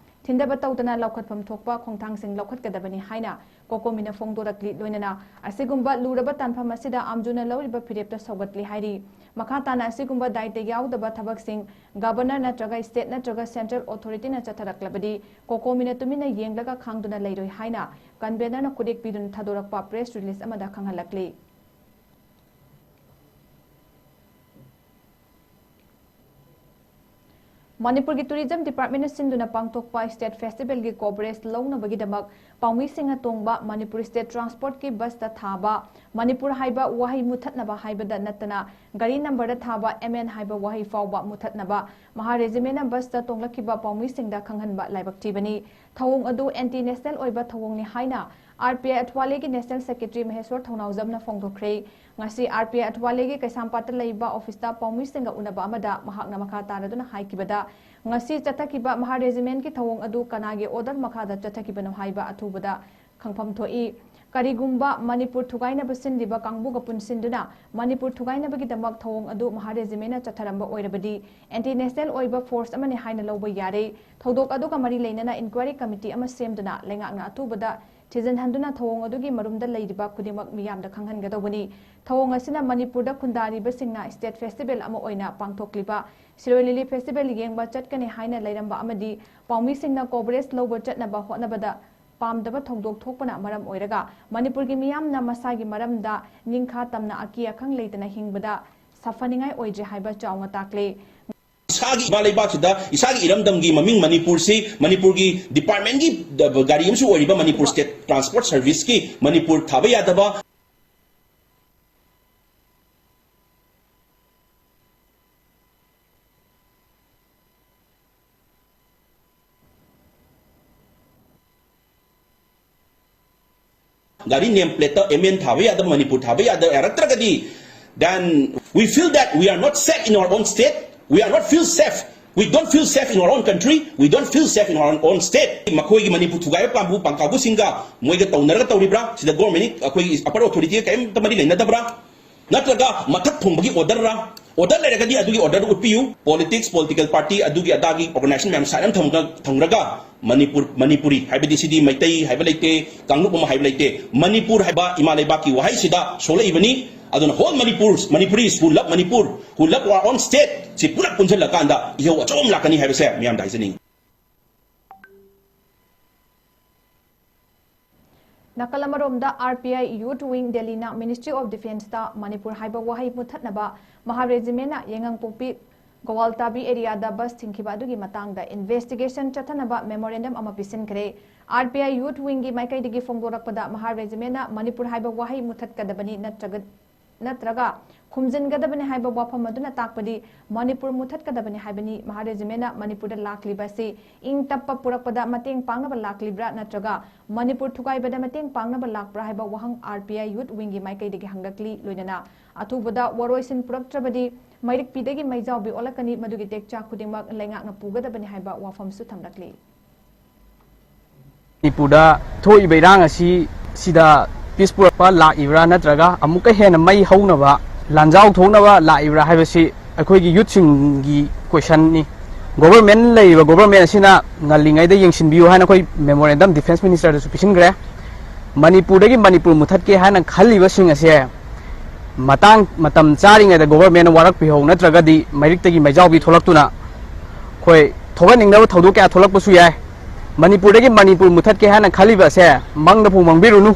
ꯊꯤꯟꯗꯕ ꯇꯧꯗꯅ ꯂꯧꯈꯠꯐꯝ ꯊꯣꯛꯄ ꯈꯣꯡꯊꯥꯡꯁꯤꯡ ꯂꯧꯈꯠꯀꯗꯕꯅꯤ ꯍꯥꯏꯅ ꯀꯣꯀꯣꯃꯤꯅ ꯐꯣꯡꯗꯣꯔꯛꯂꯤ꯫ ꯂꯣꯏꯅꯅ ꯑꯁꯤꯒꯨꯝꯕ ꯂꯨꯔꯕ ꯇꯥꯟꯐꯝ ꯑꯁꯤꯗ ꯑꯥꯝꯖꯨꯅ ꯂꯧꯔꯤꯕ ꯐꯤꯔꯦꯞꯇ ꯁꯧꯒꯠꯂꯤ ꯍꯥꯏꯔꯤ꯫ ꯃꯈꯥ ꯇꯥꯅ ꯑꯁꯤꯒꯨꯝꯕ ꯗꯥꯏꯇ ꯌꯥꯎꯗꯕ ꯊꯕꯛꯁꯤꯡ Governor ꯅꯠꯇ꯭ꯔꯒ state ꯅꯠꯇ꯭ꯔꯒ central authorityꯅ ꯆꯠꯊꯔꯛꯂꯕꯗꯤ ꯀꯣꯀꯣꯃꯤꯅ ꯇꯨꯃꯤꯟꯅ ꯌꯦꯡꯂꯒ ꯈꯥꯡꯗꯨꯅ ꯂꯩꯔꯣꯏ ꯍꯥꯏꯅ Convenorꯅ ꯈꯨꯗꯦꯛ ꯄꯤꯗꯨꯅ ꯊꯥꯗꯣꯔꯛꯄ press release ꯑꯃꯗ ꯈꯪꯍꯜꯂꯛꯂꯤ꯫ ꯃꯅꯤꯄꯨꯔꯒꯤ Tourism Departmentꯅ ꯁꯤꯟꯗꯨꯅ ꯄꯥꯡꯊꯣꯛꯄ State Festivalꯒꯤ coverage ꯂꯧꯅꯕꯒꯤꯗꯃꯛ ꯄꯥꯎꯃꯤꯁꯤꯡꯅ ꯇꯣꯡꯕ ꯃꯅꯤꯄꯨꯔ State Transportꯀꯤ busꯇ ꯊꯥꯕ ꯃꯅꯤꯄꯨꯔ ꯍꯥꯏꯕ ꯋꯥꯍꯩ ꯃꯨꯊꯠꯅꯕ ꯍꯥꯏꯕꯗ ꯅꯠꯇꯅ ꯒꯥꯔꯤ numberꯗ ꯊꯥꯕ M N ꯍꯥꯏꯕ ꯋꯥꯍꯩ ꯐꯥꯎꯕ ꯃꯨꯊꯠꯅꯕ ꯃꯍꯥ Regimentꯅ busꯇ ꯇꯣꯡꯂꯛꯈꯤꯕ ꯄꯥꯎꯃꯤꯁꯤꯡꯗ ꯈꯪꯍꯟꯕ ꯂꯥꯏꯕꯛ ꯊꯤꯕꯅꯤ꯫ ꯊꯧꯑꯣꯡ ꯑꯗꯨ anti national ꯑꯣꯏꯕ ꯊꯧꯑꯣꯡꯅꯤ ꯍꯥꯏꯅ R P I ꯑꯊꯋꯥꯂꯦꯒꯤ National Secretary ꯃꯍꯦꯁ꯭ꯋꯔ ꯊꯧꯅꯥꯎꯖꯝꯅ ꯐꯣꯡꯗꯣꯛꯈ꯭ꯔꯦ꯫ ꯉꯁꯤ R P I ꯑꯊꯋꯥꯂꯦꯒꯤ ꯀꯩꯁꯥꯝꯄꯥꯠꯇ ꯂꯩꯕ officeꯇ ꯄꯥꯎꯃꯤꯁꯤꯡꯒ ꯎꯅꯕ ꯑꯃꯗ ꯃꯍꯥꯛꯅ ꯃꯈꯥ ꯇꯥꯔꯗꯨꯅ ꯍꯥꯏꯈꯤꯕꯗ, ꯉꯁꯤ ꯆꯠꯊꯈꯤꯕ ꯃꯍꯥ Regimentꯀꯤ ꯊꯧꯑꯣꯡ ꯑꯗꯨ ꯀꯅꯥꯒꯤ order ꯃꯈꯥꯗ ꯆꯠꯊꯈꯤꯕꯅꯣ ꯍꯥꯏꯕ ꯑꯊꯨꯕꯗ ꯈꯪꯐꯝ ꯊꯣꯛꯏ꯫ ꯀꯔꯤꯒꯨꯝꯕ ꯃꯅꯤꯄꯨꯔ ꯊꯨꯒꯥꯏꯅꯕ ꯁꯤꯟꯂꯤꯕ ꯀꯥꯡꯕꯨꯒ ꯄꯨꯟꯁꯤꯟꯗꯨꯅ ꯃꯅꯤꯄꯨꯔ ꯊꯨꯒꯥꯏꯅꯕꯒꯤꯗꯃꯛ ꯊꯧꯑꯣꯡ ꯑꯗꯨ ꯃꯍꯥ Regimentꯅ ꯆꯠꯊꯔꯝꯕ ꯑꯣꯏꯔꯕꯗꯤ anti national ꯑꯣꯏꯕ force ꯑꯃꯅꯤ ꯍꯥꯏꯅ ꯂꯧꯕ ꯌꯥꯔꯦ꯫ ꯊꯧꯗꯣꯛ ꯑꯗꯨꯒ ꯃꯔꯤ ꯂꯩꯅꯅ inquiry committee ꯑꯃ ꯁꯦꯝꯗꯨꯅ ꯂꯩꯉꯥꯛꯅ ꯑꯊꯨꯕꯗ ꯊꯤꯖꯤꯟꯍꯟꯗꯨꯅ ꯊꯧꯑꯣꯡ ꯑꯗꯨꯒꯤ ꯃꯔꯨꯝꯗ ꯂꯩꯔꯤꯕ ꯈꯨꯗꯤꯡꯃꯛ ꯃꯤꯌꯥꯝꯗ ꯈꯪꯍꯟꯒꯗꯧꯕꯅꯤ꯫ ꯊꯧꯑꯣꯡ ꯑꯁꯤꯅ ꯃꯅꯤꯄꯨꯔꯗ ꯈꯨꯟꯗꯥꯔꯤꯕꯁꯤꯡꯅ state festival ꯑꯃ ꯑꯣꯏꯅ ꯄꯥꯡꯊꯣꯛꯂꯤꯕ ꯁꯤꯔꯣꯏ ꯂꯤꯂꯤ festival ꯌꯦꯡꯕ ꯆꯠꯀꯅꯤ ꯍꯥꯏꯅ ꯂꯩꯔꯝꯕ ꯑꯃꯗꯤ ꯄꯥꯎꯃꯤꯁꯤꯡꯅ coverage ꯂꯧꯕ ꯆꯠꯅꯕ ꯍꯣꯠꯅꯕꯗ ꯄꯥꯝꯗꯕ ꯊꯧꯗꯣꯛ ꯊꯣꯛꯄꯅ ꯃꯔꯝ ꯑꯣꯏꯔꯒ ꯃꯅꯤꯄꯨꯔꯒꯤ ꯃꯤꯌꯥꯝꯅ ꯃꯁꯥꯒꯤ ꯃꯔꯝꯗ ꯅꯤꯡꯈꯥ ꯇꯝꯅ ꯑꯀꯤ ꯑꯈꯪ ꯂꯩꯇꯅ ꯍꯤꯡꯕꯗ ꯁꯥꯐꯅꯤꯡꯉꯥꯏ ꯑꯣꯏꯗ꯭ꯔꯦ ꯍꯥꯏꯕ ꯆꯥꯎꯅ ꯇꯥꯛꯂꯦ꯫ ꯏꯁꯥꯒꯤ ꯏꯃꯥ ꯂꯩꯕꯥꯛꯁꯤꯗ ꯏꯁꯥꯒꯤ ꯏꯔꯝꯗꯝꯒꯤ ꯃꯃꯤꯡ ꯃꯅꯤꯄꯨꯔꯁꯤ ꯃꯅꯤꯄꯨꯔꯒꯤ departmentꯀꯤ ꯒꯥꯔꯤ ꯑꯃꯁꯨ ꯑꯣꯏꯔꯤꯕ ꯃꯅꯤꯄꯨꯔ State Transport Serviceꯀꯤ ꯃꯅꯤꯄꯨꯔ ꯊꯥꯕ ꯌꯥꯗꯕ꯫ ꯒꯥꯔꯤ ꯅꯦꯝ ꯄ꯭ꯂꯦꯠꯇ ꯑꯦꯝ ꯑꯦꯟ ꯊꯥꯕ ꯌꯥꯗꯕ, ꯃꯅꯤꯄꯨꯔ ꯊꯥꯕ ꯌꯥꯗꯕ ꯌꯥꯔꯛꯇ꯭ꯔꯒꯗꯤ, then we feel that we are not safe in our own state, we are not feel safe, we don't feel safe in our own country, we don't feel safe in our own state. ꯃꯈꯣꯏꯒꯤ ꯃꯅꯤꯄꯨꯔ ꯊꯨꯒꯥꯏꯕ ꯄꯥꯝꯕꯨ ꯄꯥꯡꯀꯥꯕꯨꯁꯤꯡꯒ ꯃꯣꯏꯒ ꯇꯧꯅꯔꯒ ꯇꯧꯔꯤꯕ꯭ꯔꯥ? ꯁꯤꯗ government, ꯑꯩꯈꯣꯏꯒꯤ upper ꯑꯣꯊꯣꯔꯤꯇꯤꯒ ꯀꯔꯤꯝꯇ ꯃꯔꯤ ꯂꯩꯅꯗꯕ꯭ꯔꯥ? ꯅꯠꯇ꯭ꯔꯒ ꯃꯊꯛ ꯊꯣꯡꯕꯒꯤ ꯑꯣꯔꯗꯔꯔꯥ? ꯑꯣꯔꯗꯔ ꯂꯩꯔꯒꯗꯤ ꯑꯗꯨꯒꯤ ꯑꯣꯔꯗꯔꯗꯨ ꯎꯠꯄꯤꯌꯨ꯫ ꯄꯣꯂꯤꯇꯤꯛꯁ, ꯄꯣꯂꯤꯇꯤꯀꯦꯜ ꯄꯥꯔꯇꯤ, ꯑꯗꯨꯒꯤ ꯑꯗꯥꯒꯤ ꯑꯣꯔꯒꯅꯥꯏꯖꯦꯁꯟ ꯃꯌꯥꯝ ꯁꯥꯏꯠ ꯑꯃ ꯊꯝꯒ-, ꯊꯝꯈ꯭ꯔꯒ ꯃꯅꯤꯄꯨꯔ, ꯃꯅꯤꯄꯨꯔꯤ ꯍꯥꯏꯕꯗꯤ ꯁꯤꯗꯤ ꯃꯩꯇꯩ ꯍꯥꯏꯕ ꯂꯩꯇꯦ, ꯀꯥꯡꯂꯨꯞ ꯑꯃ ꯍꯥꯏꯕ ꯂꯩꯇꯦ꯫ ꯃꯅꯤꯄꯨꯔ ꯍꯥꯏꯕ ꯏꯃꯥ ꯂꯩꯕꯥꯛꯀꯤ ꯋꯥꯍꯩꯁꯤꯗ ꯁꯣꯛꯂꯛꯏꯕꯅꯤ꯫ ꯑꯗꯨꯅ whole Manipur, Manipuris who love Manipur, who love our own state, ꯁꯤ ꯄꯨꯂꯞ ꯄꯨꯟꯁꯤꯜꯂꯀꯥꯟꯗ ꯏꯍꯧ ꯑꯆꯧꯕ ꯑꯃ ꯂꯥꯛꯀꯅꯤ ꯍꯥꯏꯕꯁꯦ ꯃꯤꯌꯥꯝꯗ ꯍꯥꯏꯖꯅꯤꯡꯉꯤ꯫ ꯅꯥꯀꯜ ꯑꯃꯔꯣꯝꯗ, R P I youth wing ꯗꯦꯜꯂꯤꯅ ꯃꯤꯅꯤꯁꯇ꯭ꯔꯤ ꯑꯣꯐ ꯗꯤꯐꯦꯟꯁꯇ ꯃꯅꯤꯄꯨꯔ ꯍꯥꯏꯕ ꯋꯥꯍꯩ ꯃꯨꯠꯊꯠꯅꯕ ꯃꯍꯥ ꯔꯦꯖꯤꯃꯦꯟꯅ ꯌꯥꯏꯉꯪꯄꯣꯛꯄꯤ ꯒꯣꯋꯥꯜꯇꯥꯕꯤ ꯑꯦꯔꯤꯌꯥꯗ ꯕꯁ ꯊꯤꯡꯈꯤꯕ ꯑꯗꯨꯒꯤ ꯃꯇꯥꯡꯗ ꯏꯟꯚꯦꯁꯇꯤꯒꯦꯁꯟ ꯆꯠꯊꯅꯕ ꯃꯦꯃꯣꯔꯦꯟꯗꯝ ꯑꯃ ꯄꯤꯁꯤꯟꯈ꯭ꯔꯦ꯫ ꯑꯥꯔ ꯄꯤ ꯑꯥꯏ ꯌꯨꯠ ꯋꯤꯡꯒꯤ ꯃꯥꯏꯀꯩꯗꯒꯤ ꯐꯣꯡꯗꯣꯔꯛꯄꯗ, ꯃꯍꯥ ꯔꯦꯖꯤꯃꯦꯟꯅ ꯃꯅꯤꯄꯨꯔ ꯍꯥꯏꯕ ꯋꯥꯍꯩ ꯃꯨꯠꯊꯠꯀꯗꯕꯅꯤ ꯅꯠꯇ꯭ꯔꯒ ꯅꯠꯇ꯭ꯔꯒ ꯈꯨꯝꯖꯤꯟꯒꯗꯕꯅꯤ ꯍꯥꯏꯕ ꯋꯥꯐꯝ ꯑꯗꯨꯅ ꯇꯥꯛꯄꯗꯤ ꯃꯅꯤꯄꯨꯔ ꯃꯨꯠꯊꯠꯀꯗꯕꯅꯤ ꯍꯥꯏꯕꯅꯤ꯫ ꯃꯍꯥ ꯔꯦꯖꯤꯃꯦꯟꯅ ꯃꯅꯤꯄꯨꯔꯗ ꯂꯥꯛꯂꯤꯕ ꯑꯁꯤ ꯏꯪ ꯇꯞꯄ ꯄꯨꯔꯛꯄꯗ ꯃꯇꯦꯡ ꯄꯥꯡꯅꯕ ꯂꯥꯛꯂꯤꯕ꯭ꯔꯥ ꯅꯠꯇ꯭ꯔꯒ ꯃꯅꯤꯄꯨꯔ ꯊꯨꯒꯥꯏꯕꯗ ꯃꯇꯦꯡ ꯄꯥꯡꯅꯕ ꯂꯥꯛꯄ꯭ꯔꯥ ꯍꯥꯏꯕ ꯋꯥꯍꯪ ꯑꯥꯔ ꯄꯤ ꯑꯥꯏ ꯌꯨꯠ ꯋꯤꯡꯒꯤ ꯃꯥꯏꯀꯩꯗꯒꯤ ꯍꯪꯂꯛꯂꯤ꯫ ꯂꯣꯏꯅꯅ ꯑꯊꯨꯕꯗ ꯋꯥꯔꯣꯏꯁꯤꯟ ꯄꯨꯔꯛꯇ꯭ꯔꯕꯗꯤ ꯃꯩꯔꯤꯛꯄꯤꯗꯒꯤ ꯃꯩꯖꯥꯎꯕꯤ ꯑꯣꯜꯂꯛꯀꯅꯤ, ꯃꯗꯨꯒꯤ ꯇꯦꯛꯆꯥꯛ ꯈꯨꯗꯤꯡꯃꯛ ꯂꯩꯉꯥꯛꯅ ꯄꯨꯒꯗꯕꯅꯤ ꯍꯥꯏꯕ ꯋꯥꯐꯝꯁꯨ ꯊꯝꯂꯛꯂꯤ꯫ ꯃꯅꯤꯄꯨꯔꯗ ꯊꯣꯛꯏꯕ ꯏꯔꯥꯡ ꯑꯁꯤ ꯁꯤꯗ ꯄꯤꯁ ꯄꯨꯔꯛꯄ ꯂꯥꯛꯏꯕ꯭ꯔꯥ ꯅꯠꯇ꯭ꯔꯒ ꯑꯃꯨꯛꯀ ꯍꯦꯟꯅ ꯃꯩ ꯍꯧꯅꯕ ꯂꯥꯟꯖꯥꯎ ꯊꯣꯛꯅꯕ ꯂꯥꯛꯏꯕ꯭ꯔꯥ ꯍꯥꯏꯕꯁꯤ ꯑꯩꯈꯣꯏꯒꯤ ꯌꯨꯠꯁꯤꯡꯒꯤ ꯀꯣꯏꯁꯟꯅꯤ꯫ ꯒꯣꯕꯔꯃꯦꯟ, ꯂꯩꯔꯤꯕ ꯒꯣꯕꯔꯃꯦꯟ ꯑꯁꯤꯅ ꯉꯜꯂꯤꯉꯩꯗ ꯌꯦꯡꯁꯤꯟꯕꯤꯌꯨ ꯍꯥꯏꯅ ꯑꯩꯈꯣꯏ ꯃꯦꯃꯣꯔꯦꯟꯗꯝ ꯗꯤꯐꯦꯟꯁ ꯃꯤꯅꯤꯁꯇꯔꯗꯁꯨ ꯄꯤꯁꯤꯟꯈ꯭ꯔꯦ꯫ ꯃꯅꯤꯄꯨꯔꯗꯒꯤ ꯃꯅꯤꯄꯨꯔ ꯃꯨꯊꯠꯀꯦ ꯍꯥꯏꯅ ꯈꯜꯂꯤꯕꯁꯤꯡ ꯑꯁꯦ ꯃꯇꯥꯡ ꯃꯇꯝ ꯆꯥꯔꯤꯉꯩꯗ ꯒꯣꯕꯔꯃꯦꯟꯅ ꯋꯥꯔꯛꯄꯤꯍꯧ, ꯅꯠꯇ꯭ꯔꯒꯗꯤ ꯃꯩꯔꯤꯛꯇꯒꯤ ꯃꯩꯖꯥꯎꯕꯤ ꯊꯣꯛꯂꯛꯇꯨꯅ ꯑꯩꯈꯣꯏ ꯊꯣꯛꯍꯟꯅꯤꯡꯗꯕ ꯊꯧꯗꯣꯛ ꯀꯌꯥ ꯊꯣꯛꯂꯛꯄꯁꯨ ꯌꯥꯏ꯫ ꯃꯅꯤꯄꯨꯔꯗꯒꯤ ꯃꯅꯤꯄꯨꯔ ꯃꯨꯊꯠꯀꯦ ꯍꯥꯏꯅ ꯈꯜꯂꯤꯕ ꯑꯁꯦ ꯃꯪꯗꯐꯥꯎ ꯃꯪꯕꯤꯔꯨꯅꯨ꯫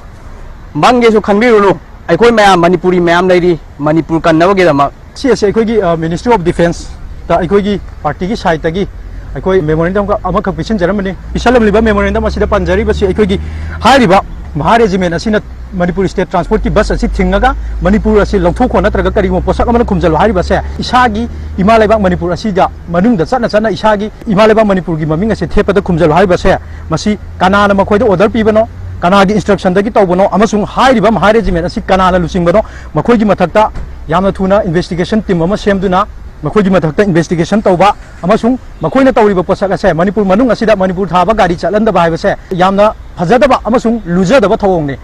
ꯃꯪꯒꯦꯁꯨ ꯈꯟꯕꯤꯔꯨꯅꯨ꯫ ꯑꯩꯈꯣꯏ ꯃꯌꯥꯝ, ꯃꯅꯤꯄꯨꯔꯤ ꯃꯌꯥꯝ ꯂꯩꯔꯤ ꯃꯅꯤꯄꯨꯔ ꯀꯟꯅꯕꯒꯤꯗꯃꯛ꯫ ꯁꯤ ꯑꯁꯦ ꯑꯩꯈꯣꯏꯒꯤ, ꯑ, Ministry of Defence ꯇ ꯑꯩꯈꯣꯏꯒꯤ ꯄꯥꯔꯇꯤꯒꯤ ꯁꯥꯏꯠꯇꯒꯤ ꯑꯩꯈꯣꯏ ꯃꯦꯃꯣꯔꯦꯟꯗꯝ ꯑꯃꯈꯛ ꯄꯤꯁꯤꯟꯖꯔꯝꯕꯅꯤ꯫ ꯄꯤꯁꯜꯂꯝꯂꯤꯕ ꯃꯦꯃꯣꯔꯦꯟꯗꯝ ꯑꯁꯤꯗ ꯄꯟꯖꯔꯤꯕꯁꯤ ꯑꯩꯈꯣꯏꯒꯤ ꯍꯥꯏꯔꯤꯕ ꯃꯍꯥ ꯔꯦꯖꯤꯃꯦꯟ ꯑꯁꯤꯅ ꯃꯅꯤꯄꯨꯔ ꯁ꯭ꯇꯦꯠ ꯇ꯭ꯔꯥꯟꯁꯄꯣꯔꯠꯀꯤ ꯕꯁ ꯑꯁꯤ ꯊꯤꯡꯉꯒ ꯃꯅꯤꯄꯨꯔ ꯑꯁꯤ ꯂꯧꯊꯣꯛꯈꯣ ꯅꯠꯇ꯭ꯔꯒ ꯀꯔꯤꯒꯨꯝꯕ ꯄꯣꯠꯁꯛ ꯑꯃꯅ ꯈꯨꯝꯖꯤꯜꯂꯨ ꯍꯥꯏꯔꯤꯕꯁꯦ, ꯏꯁꯥꯒꯤ ꯏꯃꯥ ꯂꯩꯕꯥꯛ ꯃꯅꯤꯄꯨꯔ ꯑꯁꯤꯗ ꯃꯅꯨꯡꯗ ꯆꯠꯅ ꯆꯠꯅ ꯏꯁꯥꯒꯤ ꯏꯃꯥ ꯂꯩꯕꯥꯛ ꯃꯅꯤꯄꯨꯔꯒꯤ ꯃꯃꯤꯡ ꯑꯁꯦ ꯊꯦꯠꯄꯗ ꯈꯨꯝꯖꯤꯜꯂꯨ ꯍꯥꯏꯔꯤꯕꯁꯦ, ꯃꯁꯤ ꯀꯅꯥꯅ ꯃꯈꯣꯏꯗ ꯑꯣꯔꯗꯔ ꯄꯤꯕꯅꯣ? ꯀꯅꯥꯒꯤ instructionꯗꯒꯤ ꯇꯧꯕꯅꯣ ꯑꯃꯁꯨꯡ ꯍꯥꯏꯔꯤꯕ ꯃꯍꯥ regiment ꯑꯁꯤ ꯀꯅꯥꯅ ꯂꯨꯆꯤꯡꯕꯅꯣ, ꯃꯈꯣꯏꯒꯤ ꯃꯊꯛꯇ ꯌꯥꯝꯅ ꯊꯨꯅ investigation team ꯑꯃ ꯁꯦꯝꯗꯨꯅ ꯃꯈꯣꯏꯒꯤ ꯃꯊꯛꯇ investigation ꯇꯧꯕ ꯑꯃꯁꯨꯡ ꯃꯈꯣꯏꯅ ꯇꯧꯔꯤꯕ ꯄꯣꯠꯁꯛ ꯑꯁꯦ ꯃꯅꯤꯄꯨꯔ ꯃꯅꯨꯡ ꯑꯁꯤꯗ ꯃꯅꯤꯄꯨꯔ ꯊꯥꯕ ꯒꯥꯔꯤ ꯆꯠꯍꯟꯗꯕ ꯍꯥꯏꯕꯁꯦ ꯌꯥꯝꯅ ꯐꯖꯗꯕ ꯑꯃꯁꯨꯡ ꯂꯨꯖꯗꯕ ꯊꯧꯑꯣꯡꯅꯤ꯫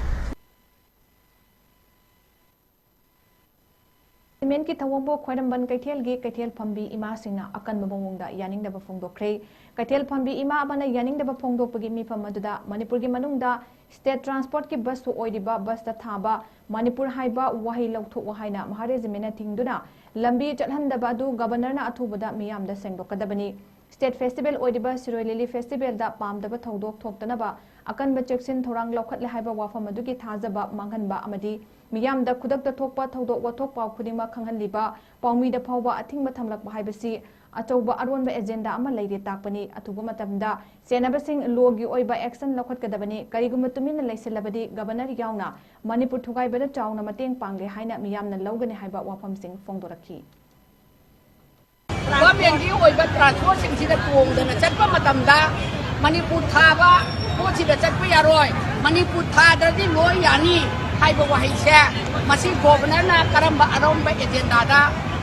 Regimentꯀꯤ ꯊꯧꯑꯣꯡꯕꯨ ꯈ꯭ꯋꯥꯏꯔꯝꯕꯟ ꯀꯩꯊꯦꯜꯒꯤ ꯀꯩꯊꯦꯜ ꯐꯝꯕꯤ ꯏꯃꯥꯁꯤꯡꯅ ꯑꯀꯟꯕ ꯃꯑꯣꯡꯗ ꯌꯥꯅꯤꯡꯗꯕ ꯐꯣꯡꯗꯣꯛꯈ꯭ꯔꯦ꯫ ꯀꯩꯊꯦꯜ ꯐꯝꯕꯤ ꯏꯃꯥ ꯑꯃꯅ ꯌꯥꯅꯤꯡꯗꯕ ꯐꯣꯡꯗꯣꯛꯄꯒꯤ ꯃꯤꯐꯝ ꯑꯗꯨꯗ ꯃꯅꯤꯄꯨꯔꯒꯤ ꯃꯅꯨꯡꯗ state transportꯀꯤ busꯁꯨ ꯑꯣꯏꯔꯤꯕ busꯇ ꯊꯥꯕ ꯃꯅꯤꯄꯨꯔ ꯍꯥꯏꯕ ꯋꯥꯍꯩ ꯂꯧꯊꯣꯛꯎ ꯍꯥꯏꯅ ꯃꯍꯥ regimentꯅ ꯊꯤꯡꯗꯨꯅ ꯂꯝꯕꯤ ꯆꯠꯍꯟꯗꯕ ꯑꯗꯨ governorꯅ ꯑꯊꯨꯕꯗ ꯃꯤꯌꯥꯝꯗ ꯁꯦꯡꯗꯣꯛꯀꯗꯕꯅꯤ꯫ State festival ꯑꯣꯏꯔꯤꯕ ꯁꯤꯔꯣꯏ ꯂꯤꯂꯤ festivalꯗ ꯄꯥꯝꯗꯕ ꯊꯧꯗꯣꯛ ꯊꯣꯛꯇꯅꯕ ꯑꯀꯟꯕ ꯆꯦꯛꯁꯤꯟ ꯊꯧꯔꯥꯡ ꯂꯧꯈꯠꯂꯦ ꯍꯥꯏꯕ ꯋꯥꯐꯝ ꯑꯗꯨꯒꯤ ꯊꯥꯖꯕ ꯃꯥꯡꯍꯟꯕ ꯑꯃꯗꯤ ꯃꯤꯌꯥꯝꯗ ꯈꯨꯗꯛꯇ ꯊꯣꯛꯄ ꯊꯧꯗꯣꯛ ꯋꯥꯊꯣꯛ ꯄꯥꯎ ꯈꯨꯗꯤꯡꯃꯛ ꯈꯪꯍꯜꯂꯤꯕ ꯄꯥꯎꯃꯤꯗ ꯐꯥꯎꯕ ꯑꯊꯤꯡꯕ ꯊꯝꯂꯛꯄ ꯍꯥꯏꯕꯁꯤ ꯑꯆꯧꯕ ꯑꯔꯣꯟꯕ agenda ꯑꯃ ꯂꯩꯔꯦ ꯇꯥꯛꯄꯅꯤ꯫ ꯑꯊꯨꯕ ꯃꯇꯝꯗ ꯆꯦꯟꯅꯕꯁꯤꯡ lawꯒꯤ ꯑꯣꯏꯕ action ꯂꯧꯈꯠꯀꯗꯕꯅꯤ꯫ ꯀꯔꯤꯒꯨꯝꯕ ꯇꯨꯃꯤꯟꯅ ꯂꯩꯁꯤꯜꯂꯕꯗꯤ governor ꯌꯥꯎꯅ ꯃꯅꯤꯄꯨꯔ ꯊꯨꯒꯥꯏꯕꯗ ꯆꯥꯎꯅ ꯃꯇꯦꯡ ꯄꯥꯡꯂꯦ ꯍꯥꯏꯅ ꯃꯤꯌꯥꯝꯅ ꯂꯧꯒꯅꯤ ꯍꯥꯏꯕ ꯋꯥꯐꯝꯁꯤꯡ ꯐꯣꯡꯗꯣꯔꯛꯈꯤ꯫ Governmentꯀꯤ ꯑꯣꯏꯕ transportꯁꯤꯡꯁꯤꯗ ꯇꯣꯡꯗꯅ ꯆꯠꯄ ꯃꯇꯝꯗ ꯃꯅꯤꯄꯨꯔ ꯊꯥꯕ ꯄꯣꯠꯁꯤꯗ ꯆꯠꯄ ꯌꯥꯔꯣꯏ, ꯃꯅꯤꯄꯨꯔ ꯊꯥꯗ꯭ꯔꯗꯤ ꯂꯣꯏ ꯌꯥꯅꯤ ꯍꯥꯏꯕ ꯋꯥꯍꯩꯁꯦ, ꯃꯁꯤ governorꯅ ꯀꯔꯝꯕ ꯑꯔꯣꯟꯕ agendaꯗ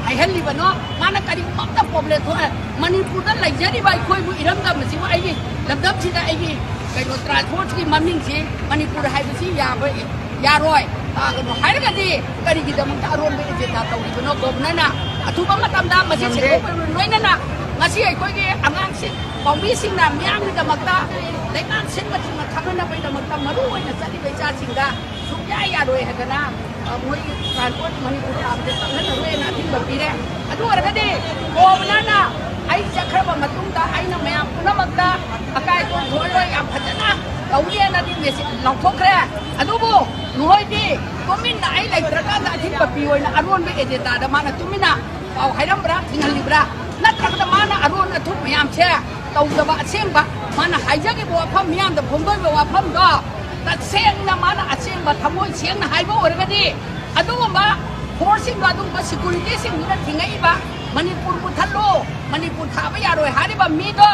ꯍꯥꯏꯍꯜꯂꯤꯕꯅꯣ? ꯃꯥꯅ ꯀꯔꯤꯒꯨꯝꯕ ꯑꯝꯇ problem ꯊꯣꯛꯑꯦ, ꯃꯅꯤꯄꯨꯔꯗ ꯂꯩꯖꯔꯤꯕ ꯑꯩꯈꯣꯏꯕꯨ, ꯏꯔꯝꯗꯝ ꯑꯁꯤꯕꯨ, ꯑꯩꯒꯤ ꯂꯝꯗꯝꯁꯤꯗ ꯑꯩꯒꯤ ꯀꯩꯅꯣ transportꯀꯤ ꯃꯃꯤꯡꯁꯤ ꯃꯅꯤꯄꯨꯔ ꯍꯥꯏꯕꯁꯤ ꯌꯥꯕ ꯌꯥꯔꯣꯏ, ꯇꯥꯒꯅꯨ ꯍꯥꯏꯔꯒꯗꯤ ꯀꯔꯤꯒꯤꯗꯃꯛꯇ ꯑꯔꯣꯟꯕ agenda ꯇꯧꯔꯤꯕꯅꯣ? Governorꯅ ꯑꯊꯨꯕ ꯃꯇꯝꯗ ꯃꯁꯤ ꯁꯦꯡꯗꯣꯛꯄꯒ ꯂꯣꯏꯅꯅ ꯉꯁꯤ ꯑꯩꯈꯣꯏꯒꯤ ꯑꯉꯥꯡꯁꯤꯡ, ꯄꯥꯎꯃꯤꯁꯤꯡꯅ ꯃꯤꯌꯥꯝꯒꯤꯗꯃꯛꯇ ꯂꯩꯉꯥꯛ ꯁꯤꯟꯕ ꯊꯨꯡꯅ ꯈꯪꯍꯟꯅꯕꯒꯤꯗꯃꯛꯇ ꯃꯔꯨ ꯑꯣꯏꯅ ꯆꯠꯂꯤꯕ ꯏꯆꯥꯁꯤꯡꯗ ꯁꯨꯡꯌꯥ ꯌꯥꯔꯣꯏ ꯍꯥꯏꯗꯅ, ꯑ, ꯃꯣꯏꯒꯤ transport ꯃꯅꯤꯄꯨꯔ ꯊꯥꯕꯗ ꯆꯠꯍꯜꯂꯔꯣꯏꯅ ꯑꯊꯤꯡꯕ ꯄꯤꯔꯦ꯫ ꯑꯗꯨ ꯑꯣꯏꯔꯒꯗꯤ governorꯅ ꯑꯩ ꯆꯠꯈ꯭ꯔꯕ ꯃꯇꯨꯡꯗ ꯑꯩꯅ ꯃꯌꯥꯝ ꯄꯨꯝꯅꯃꯛꯇ ꯑꯀꯥꯏꯕ ꯊꯣꯛꯑꯔꯣꯏ, ꯌꯥꯝ ꯐꯖꯅ ꯇꯧꯅꯦꯅꯗꯤ message ꯂꯥꯎꯊꯣꯛꯈ꯭ꯔꯦ꯫ ꯑꯗꯨꯕꯨ ꯃꯈꯣꯏꯗꯤ ꯇꯨꯃꯤꯟꯅ ꯑꯩ ꯂꯩꯇ꯭ꯔꯀꯥꯟꯗ ꯑꯊꯤꯡꯕ ꯄꯤꯌꯣꯅ ꯑꯔꯣꯟꯕ agendaꯗ ꯃꯥꯅ ꯇꯨꯃꯤꯟꯅ ꯄꯥꯎ ꯍꯥꯏꯔꯝꯕ꯭ꯔꯥ, ꯊꯤꯡꯍꯜꯂꯤꯕ꯭ꯔꯥ? ꯅꯠꯇ꯭ꯔꯒꯅ ꯃꯥꯅ ꯑꯔꯣꯟ ꯑꯊꯨꯞ ꯃꯌꯥꯝꯁꯦ ꯇꯧꯗꯕ, ꯑꯁꯦꯡꯕ ꯃꯥꯅ ꯍꯥꯏꯖꯈꯤꯕ ꯋꯥꯐꯝ, ꯃꯤꯌꯥꯝꯗ ꯐꯣꯡꯗꯣꯛꯏꯕ ꯋꯥꯐꯝꯗꯣ ꯇꯁꯦꯡꯅ ꯃꯥꯅ ꯑꯁꯦꯡꯕ ꯊꯃꯣꯏ ꯁꯦꯡꯅ ꯍꯥꯏꯕ ꯑꯣꯏꯔꯒꯗꯤ ꯑꯗꯨꯒꯨꯝꯕ forceꯁꯤꯡꯗꯣ, ꯑꯗꯨꯒꯨꯝꯕ securityꯁꯤꯡꯗꯨꯅ ꯊꯤꯡꯉꯛꯏꯕ, ꯃꯅꯤꯄꯨꯔ ꯃꯨꯊꯠꯂꯨ, ꯃꯅꯤꯄꯨꯔ ꯊꯥꯕ ꯌꯥꯔꯣꯏ ꯍꯥꯏꯔꯤꯕ ꯃꯤꯗꯣ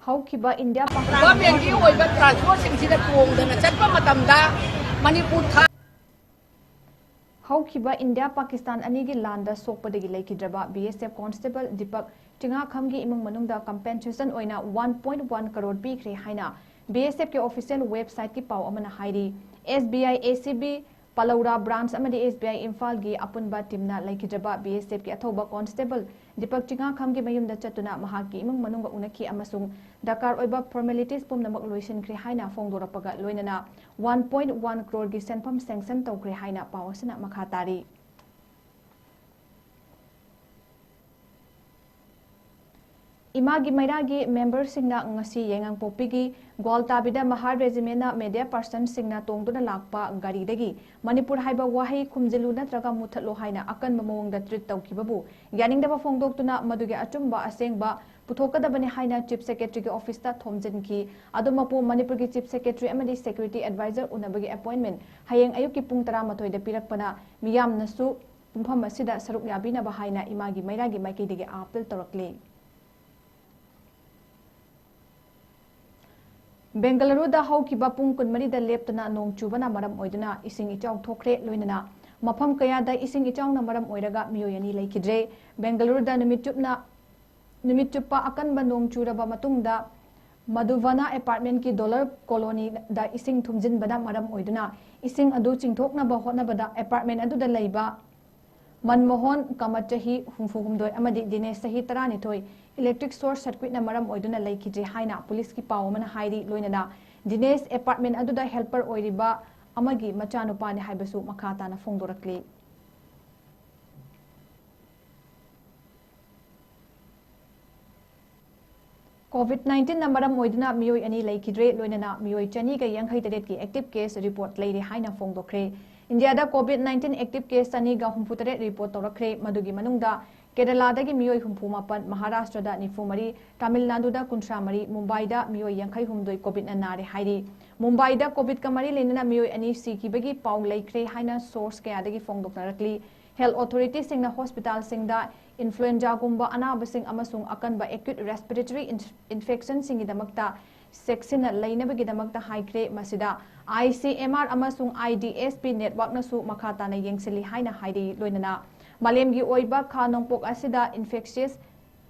ꯍꯧꯈꯤꯕ ꯏꯟꯗꯤꯌꯥ ꯒꯣꯚꯔꯟꯃꯦꯟꯠꯀꯤ ꯑꯣꯏꯕ ꯇ꯭ꯔꯥꯟꯁꯄꯣꯔꯠꯁꯤꯡꯁꯤꯗ ꯇꯣꯡꯗꯅ ꯆꯠꯄ ꯃꯇꯝꯗ ꯃꯅꯤꯄꯨꯔ ꯊꯥ ꯍꯧꯈꯤꯕ ꯏꯟꯗꯤꯌꯥ ꯄꯥꯀꯤꯁꯇꯥꯟ ꯑꯅꯤꯒꯤ ꯂꯥꯟꯗ ꯁꯣꯛꯄꯗꯒꯤ ꯂꯩꯈꯤꯗ꯭ꯔꯕ ꯕꯤ ꯑꯦꯁ ꯑꯦꯐ ꯀꯣꯟꯁꯇꯦꯕꯜ ꯗꯤꯄꯛ ꯆꯤꯉꯥꯈꯝꯒꯤ ꯏꯃꯨꯡ ꯃꯅꯨꯡꯗ ꯀꯝꯄꯦꯟꯁꯦꯁꯟ ꯑꯣꯏꯅ ꯋꯥꯟ ꯄꯣꯏꯟꯠ ꯋꯥꯟ ꯀꯔꯣꯔ ꯄꯤꯈ꯭ꯔꯦ ꯍꯥꯏꯅ ꯕꯤ ꯑꯦꯁ ꯑꯦꯐꯀꯤ ꯑꯣꯐꯤꯁꯤꯌꯦꯜ ꯋꯦꯕꯁꯥꯏꯠꯀꯤ ꯄꯥꯎ ꯑꯃꯅ ꯍꯥꯏꯔꯤ꯫ ꯑꯦꯁ B I A C B ꯄꯂꯧꯔꯥ branch ꯑꯃꯗꯤ ꯑꯦꯁ ꯕꯤ ꯑꯥꯏ ꯏꯝꯐꯥꯜꯒꯤ ꯑꯄꯨꯟꯕ ꯇꯤꯝꯅ ꯂꯩꯈꯤꯗ꯭ꯔꯕ ꯕꯤ ꯑꯦꯁ ꯑꯦꯐꯀꯤ ꯑꯊꯧꯕ ꯀꯣꯟꯁꯇꯦꯕꯜ ꯗꯤꯄꯛ ꯆꯤꯉꯥꯈꯝꯒꯤ ꯃꯌꯨꯝꯗ ꯆꯠꯇꯨꯅ ꯃꯍꯥꯛꯀꯤ ꯏꯃꯨꯡ ꯃꯅꯨꯡꯒ ꯎꯅꯈꯤ ꯑꯃꯁꯨꯡ ꯗꯔꯀꯥꯔ ꯑꯣꯏꯕ ꯐꯣꯔꯃꯦꯂꯤꯇꯤꯁ ꯄꯨꯝꯅꯃꯛ ꯂꯣꯏꯁꯤꯟꯈ꯭ꯔꯦ ꯍꯥꯏꯅ ꯐꯣꯡꯗꯣꯔꯛꯄꯒ ꯂꯣꯏꯅꯅ ꯋꯥꯟ ꯄꯣꯏꯟꯠ ꯋꯥꯟ ꯀ꯭ꯔꯣꯔꯒꯤ ꯁꯦꯟꯐꯝ ꯁꯦꯡꯁꯟ ꯇꯧꯈ꯭ꯔꯦ ꯍꯥꯏꯅ ꯄꯥꯎ ꯑꯁꯤꯅ ꯃꯈꯥ ꯇꯥꯔꯤ꯫ ꯏꯃꯥꯒꯤ ꯃꯩꯔꯥꯒꯤ ꯃꯦꯝꯕꯔꯁꯤꯡꯅ ꯉꯁꯤ ꯌꯥꯏꯉꯪꯄꯣꯛꯄꯤꯒꯤ ꯒ꯭ꯋꯥꯜꯇꯥꯕꯤꯗ ꯃꯍꯥꯔ ꯔꯦꯖꯤꯃꯦꯟꯅ ꯃꯦꯗꯤꯌꯥ ꯄꯥꯔꯁꯟꯁꯤꯡꯅ ꯇꯣꯡꯗꯨꯅ ꯂꯥꯛꯄ ꯒꯥꯔꯤꯗꯒꯤ ꯃꯅꯤꯄꯨꯔ ꯍꯥꯏꯕ ꯋꯥꯍꯩ ꯈꯨꯝꯖꯤꯜꯂꯨ ꯅꯠꯇ꯭ꯔꯒ ꯃꯨꯊꯠꯂꯣ ꯍꯥꯏꯅ ꯑꯀꯟꯕ ꯃꯑꯣꯡꯗ ꯇ꯭ꯔꯤꯠ ꯇꯧꯈꯤꯕꯕꯨ ꯌꯥꯅꯤꯡꯗꯕ ꯐꯣꯡꯗꯣꯛꯇꯨꯅ ꯃꯗꯨꯒꯤ ꯑꯆꯨꯝꯕ ꯑꯁꯦꯡꯕ ꯄꯨꯊꯣꯛꯀꯗꯕꯅꯤ ꯍꯥꯏꯅ ꯆꯤꯐ ꯁꯦꯀ꯭ꯔꯦꯇꯔꯤꯒꯤ ꯑꯣꯐꯤꯁꯇ ꯊꯣꯝꯖꯤꯟꯈꯤ꯫ ꯑꯗꯨꯃꯛꯄꯨ ꯃꯅꯤꯄꯨꯔꯒꯤ ꯆꯤꯐ ꯁꯦꯀ꯭ꯔꯦꯇꯔꯤ ꯑꯃꯗꯤ ꯁꯦꯀ꯭ꯌꯨꯔꯤꯇꯤ ꯑꯦꯗꯚꯥꯏꯖꯔ ꯎꯅꯕꯒꯤ ꯑꯦꯄꯣꯏꯟꯃꯦꯟꯠ ꯍꯌꯦꯡ ꯑꯌꯨꯛꯀꯤ ꯄꯨꯡ ꯇꯔꯥꯃꯥꯊꯣꯏꯗ ꯄꯤꯔꯛꯄꯅ ꯃꯤꯌꯥꯝꯅꯁꯨ ꯄꯨꯡꯐꯝ ꯑꯁꯤꯗ ꯁꯔꯨꯛ ꯌꯥꯕꯤꯅꯕ ꯍꯥꯏꯅ ꯏꯃꯥꯒꯤ ꯃꯩꯔꯥꯒꯤ ꯃꯥꯏꯀꯩꯗꯒꯤ ꯑꯥꯄꯤꯜ ꯇꯧꯔꯛꯂꯤ꯫ ꯕꯦꯡꯒꯂꯨꯔꯨꯗ ꯍꯧꯈꯤꯕ ꯄꯨꯡ ꯀꯨꯟꯃꯔꯤꯗ ꯂꯦꯞꯇꯅ ꯅꯣꯡ ꯆꯨꯕꯅ ꯃꯔꯝ ꯑꯣꯏꯗꯨꯅ ꯏꯁꯤꯡ ꯏꯆꯥꯎ ꯊꯣꯛꯈ꯭ꯔꯦ, ꯂꯣꯏꯅꯅ ꯃꯐꯝ ꯀꯌꯥꯗ ꯏꯁꯤꯡ ꯏꯆꯥꯎꯅ ꯃꯔꯝ ꯑꯣꯏꯔꯒ ꯃꯤꯑꯣꯏ ꯑꯅꯤ ꯂꯩꯈꯤꯗ꯭ꯔꯦ꯫ ꯕꯦꯡꯒꯂꯨꯔꯨꯗ ꯅꯨꯃꯤꯠ ꯆꯨꯞꯅ, ꯅꯨꯃꯤꯠ ꯆꯨꯞꯄ ꯑꯀꯟꯕ ꯅꯣꯡ ꯆꯨꯔꯕ ꯃꯇꯨꯡꯗ ꯃꯙꯨꯕꯅ ꯑꯦꯄꯥꯔꯠꯃꯦꯟꯠꯀꯤ ꯗꯣꯂꯔ ꯀꯣꯂꯣꯅꯤꯗ ꯏꯁꯤꯡ ꯊꯨꯝꯖꯤꯟꯕꯅ ꯃꯔꯝ ꯑꯣꯏꯗꯨꯅ ꯏꯁꯤꯡ ꯑꯗꯨ ꯆꯤꯡꯊꯣꯛꯅꯕ ꯍꯣꯠꯅꯕꯗ ꯑꯦꯄꯥꯔꯠꯃꯦꯟꯠ ꯑꯗꯨꯗ ꯂꯩꯕ ꯃꯟꯃꯣꯍꯟ ꯀꯃꯠ ꯆꯍꯤ ꯍꯨꯝꯐꯨ ꯍꯨꯝꯗꯣꯏ ꯑꯃꯗꯤ ꯗꯤꯅꯦꯁ ꯆꯍꯤ ꯇꯔꯥꯅꯤꯊꯣꯏ ꯏꯂꯦꯛꯇ꯭ꯔꯤꯛ ꯁꯣꯔꯠ ꯁꯔꯀ꯭ꯌꯨꯠꯅ ꯃꯔꯝ ꯑꯣꯏꯗꯨꯅ ꯂꯩꯈꯤꯗ꯭ꯔꯦ ꯍꯥꯏꯅ ꯄꯨꯂꯤꯁꯀꯤ ꯄꯥꯎ ꯑꯃꯅ ꯍꯥꯏꯔꯤ꯫ ꯂꯣꯏꯅꯅ ꯗꯤꯅꯦꯁ ꯑꯦꯄꯥꯔꯠꯃꯦꯟꯠ ꯑꯗꯨꯗ ꯍꯦꯜꯄꯔ ꯑꯣꯏꯔꯤꯕ ꯑꯃꯒꯤ ꯃꯆꯥꯅꯨꯄꯥꯅꯤ ꯍꯥꯏꯕꯁꯨ ꯃꯈꯥ ꯇꯥꯅ ꯐꯣꯡꯗꯣꯔꯛꯂꯤ꯫ ꯀꯣꯚꯤꯗ ꯅꯥꯏꯟꯇꯤꯟꯅ ꯃꯔꯝ ꯑꯣꯏꯗꯨꯅ ꯃꯤꯑꯣꯏ ꯑꯅꯤ ꯂꯩꯈꯤꯗ꯭ꯔꯦ, ꯂꯣꯏꯅꯅ ꯃꯤꯑꯣꯏ ꯆꯅꯤꯒ ꯌꯥꯡꯈꯩ ꯇꯔꯦꯠꯀꯤ ꯑꯦꯛꯇꯤꯚ ꯀꯦꯁ ꯔꯤꯄꯣꯔꯠ ꯂꯩꯔꯦ ꯍꯥꯏꯅ ꯐꯣꯡꯗꯣꯛꯈ꯭ꯔꯦ꯫ ꯏꯟꯗꯤꯌꯥꯗ ꯀꯣꯚꯤꯗ ꯅꯥꯏꯟꯇꯤꯟ ꯑꯦꯛꯇꯤꯚ ꯀꯦꯁ ꯆꯅꯤꯒ ꯍꯨꯝꯐꯨ ꯇꯔꯦꯠ ꯔꯤꯄꯣꯔꯠ ꯇꯧꯔꯛꯈ꯭ꯔꯦ꯫ ꯃꯗꯨꯒꯤ ꯃꯅꯨꯡꯗ ꯀꯦꯔꯂꯥꯗꯒꯤ ꯃꯤꯑꯣꯏ ꯍꯨꯝꯐꯨ ꯃꯥꯄꯟ, ꯃꯍꯥꯔꯥꯁꯇ꯭ꯔꯗ ꯅꯤꯐꯨ ꯃꯔꯤ, ꯇꯥꯃꯤꯜ ꯅꯥꯗꯨꯗ ꯀꯨꯟꯊ꯭ꯔꯥ ꯃꯔꯤ, ꯃꯨꯝꯕꯥꯏꯗ ꯃꯤꯑꯣꯏ ꯌꯥꯡꯈꯩ ꯍꯨꯝꯗꯣꯏ ꯀꯣꯚꯤꯗꯅ ꯅꯥꯔꯦ ꯍꯥꯏꯔꯤ꯫ ꯃꯨꯝꯕꯥꯏꯗ ꯀꯣꯚꯤꯗꯀ ꯃꯔꯤ ꯂꯩꯅꯅ ꯃꯤꯑꯣꯏ ꯑꯅꯤ ꯁꯤꯈꯤꯕꯒꯤ ꯄꯥꯎ ꯂꯩꯈ꯭ꯔꯦ ꯍꯥꯏꯅ ꯁꯣꯔꯁ ꯀꯌꯥꯗꯒꯤ ꯐꯣꯡꯗꯣꯛꯅꯔꯛꯂꯤ꯫ ꯍꯦꯜꯊ ꯑꯣꯊꯣꯔꯤꯇꯤꯁꯤꯡꯅ ꯍꯣꯁꯄꯤꯇꯥꯜꯁꯤꯡꯗ ꯏꯟꯐ꯭ꯂꯨꯑꯦꯟꯖꯥꯒꯨꯝꯕ ꯑꯅꯥꯕꯁꯤꯡ ꯑꯃꯁꯨꯡ ꯑꯀꯟꯕ acute respiratory ꯏꯟꯐꯦꯛꯁꯟꯁꯤꯡꯒꯤꯗꯃꯛꯇ ꯆꯦꯛꯁꯤꯟꯅ ꯂꯩꯅꯕꯒꯤꯗꯃꯛꯇ ꯍꯥꯏꯈ꯭ꯔꯦ꯫ ꯃꯁꯤꯗ ICMR ꯑꯃꯁꯨꯡ IDSP networkꯅꯁꯨ ꯃꯈꯥ ꯇꯥꯅ ꯌꯦꯡꯁꯤꯜꯂꯤ ꯍꯥꯏꯅ ꯍꯥꯏꯔꯤ꯫ ꯂꯣꯏꯅꯅ ꯃꯥꯂꯦꯝꯒꯤ ꯑꯣꯏꯕ ꯈꯥ ꯅꯣꯡꯄꯣꯛ ꯑꯁꯤꯗ infectious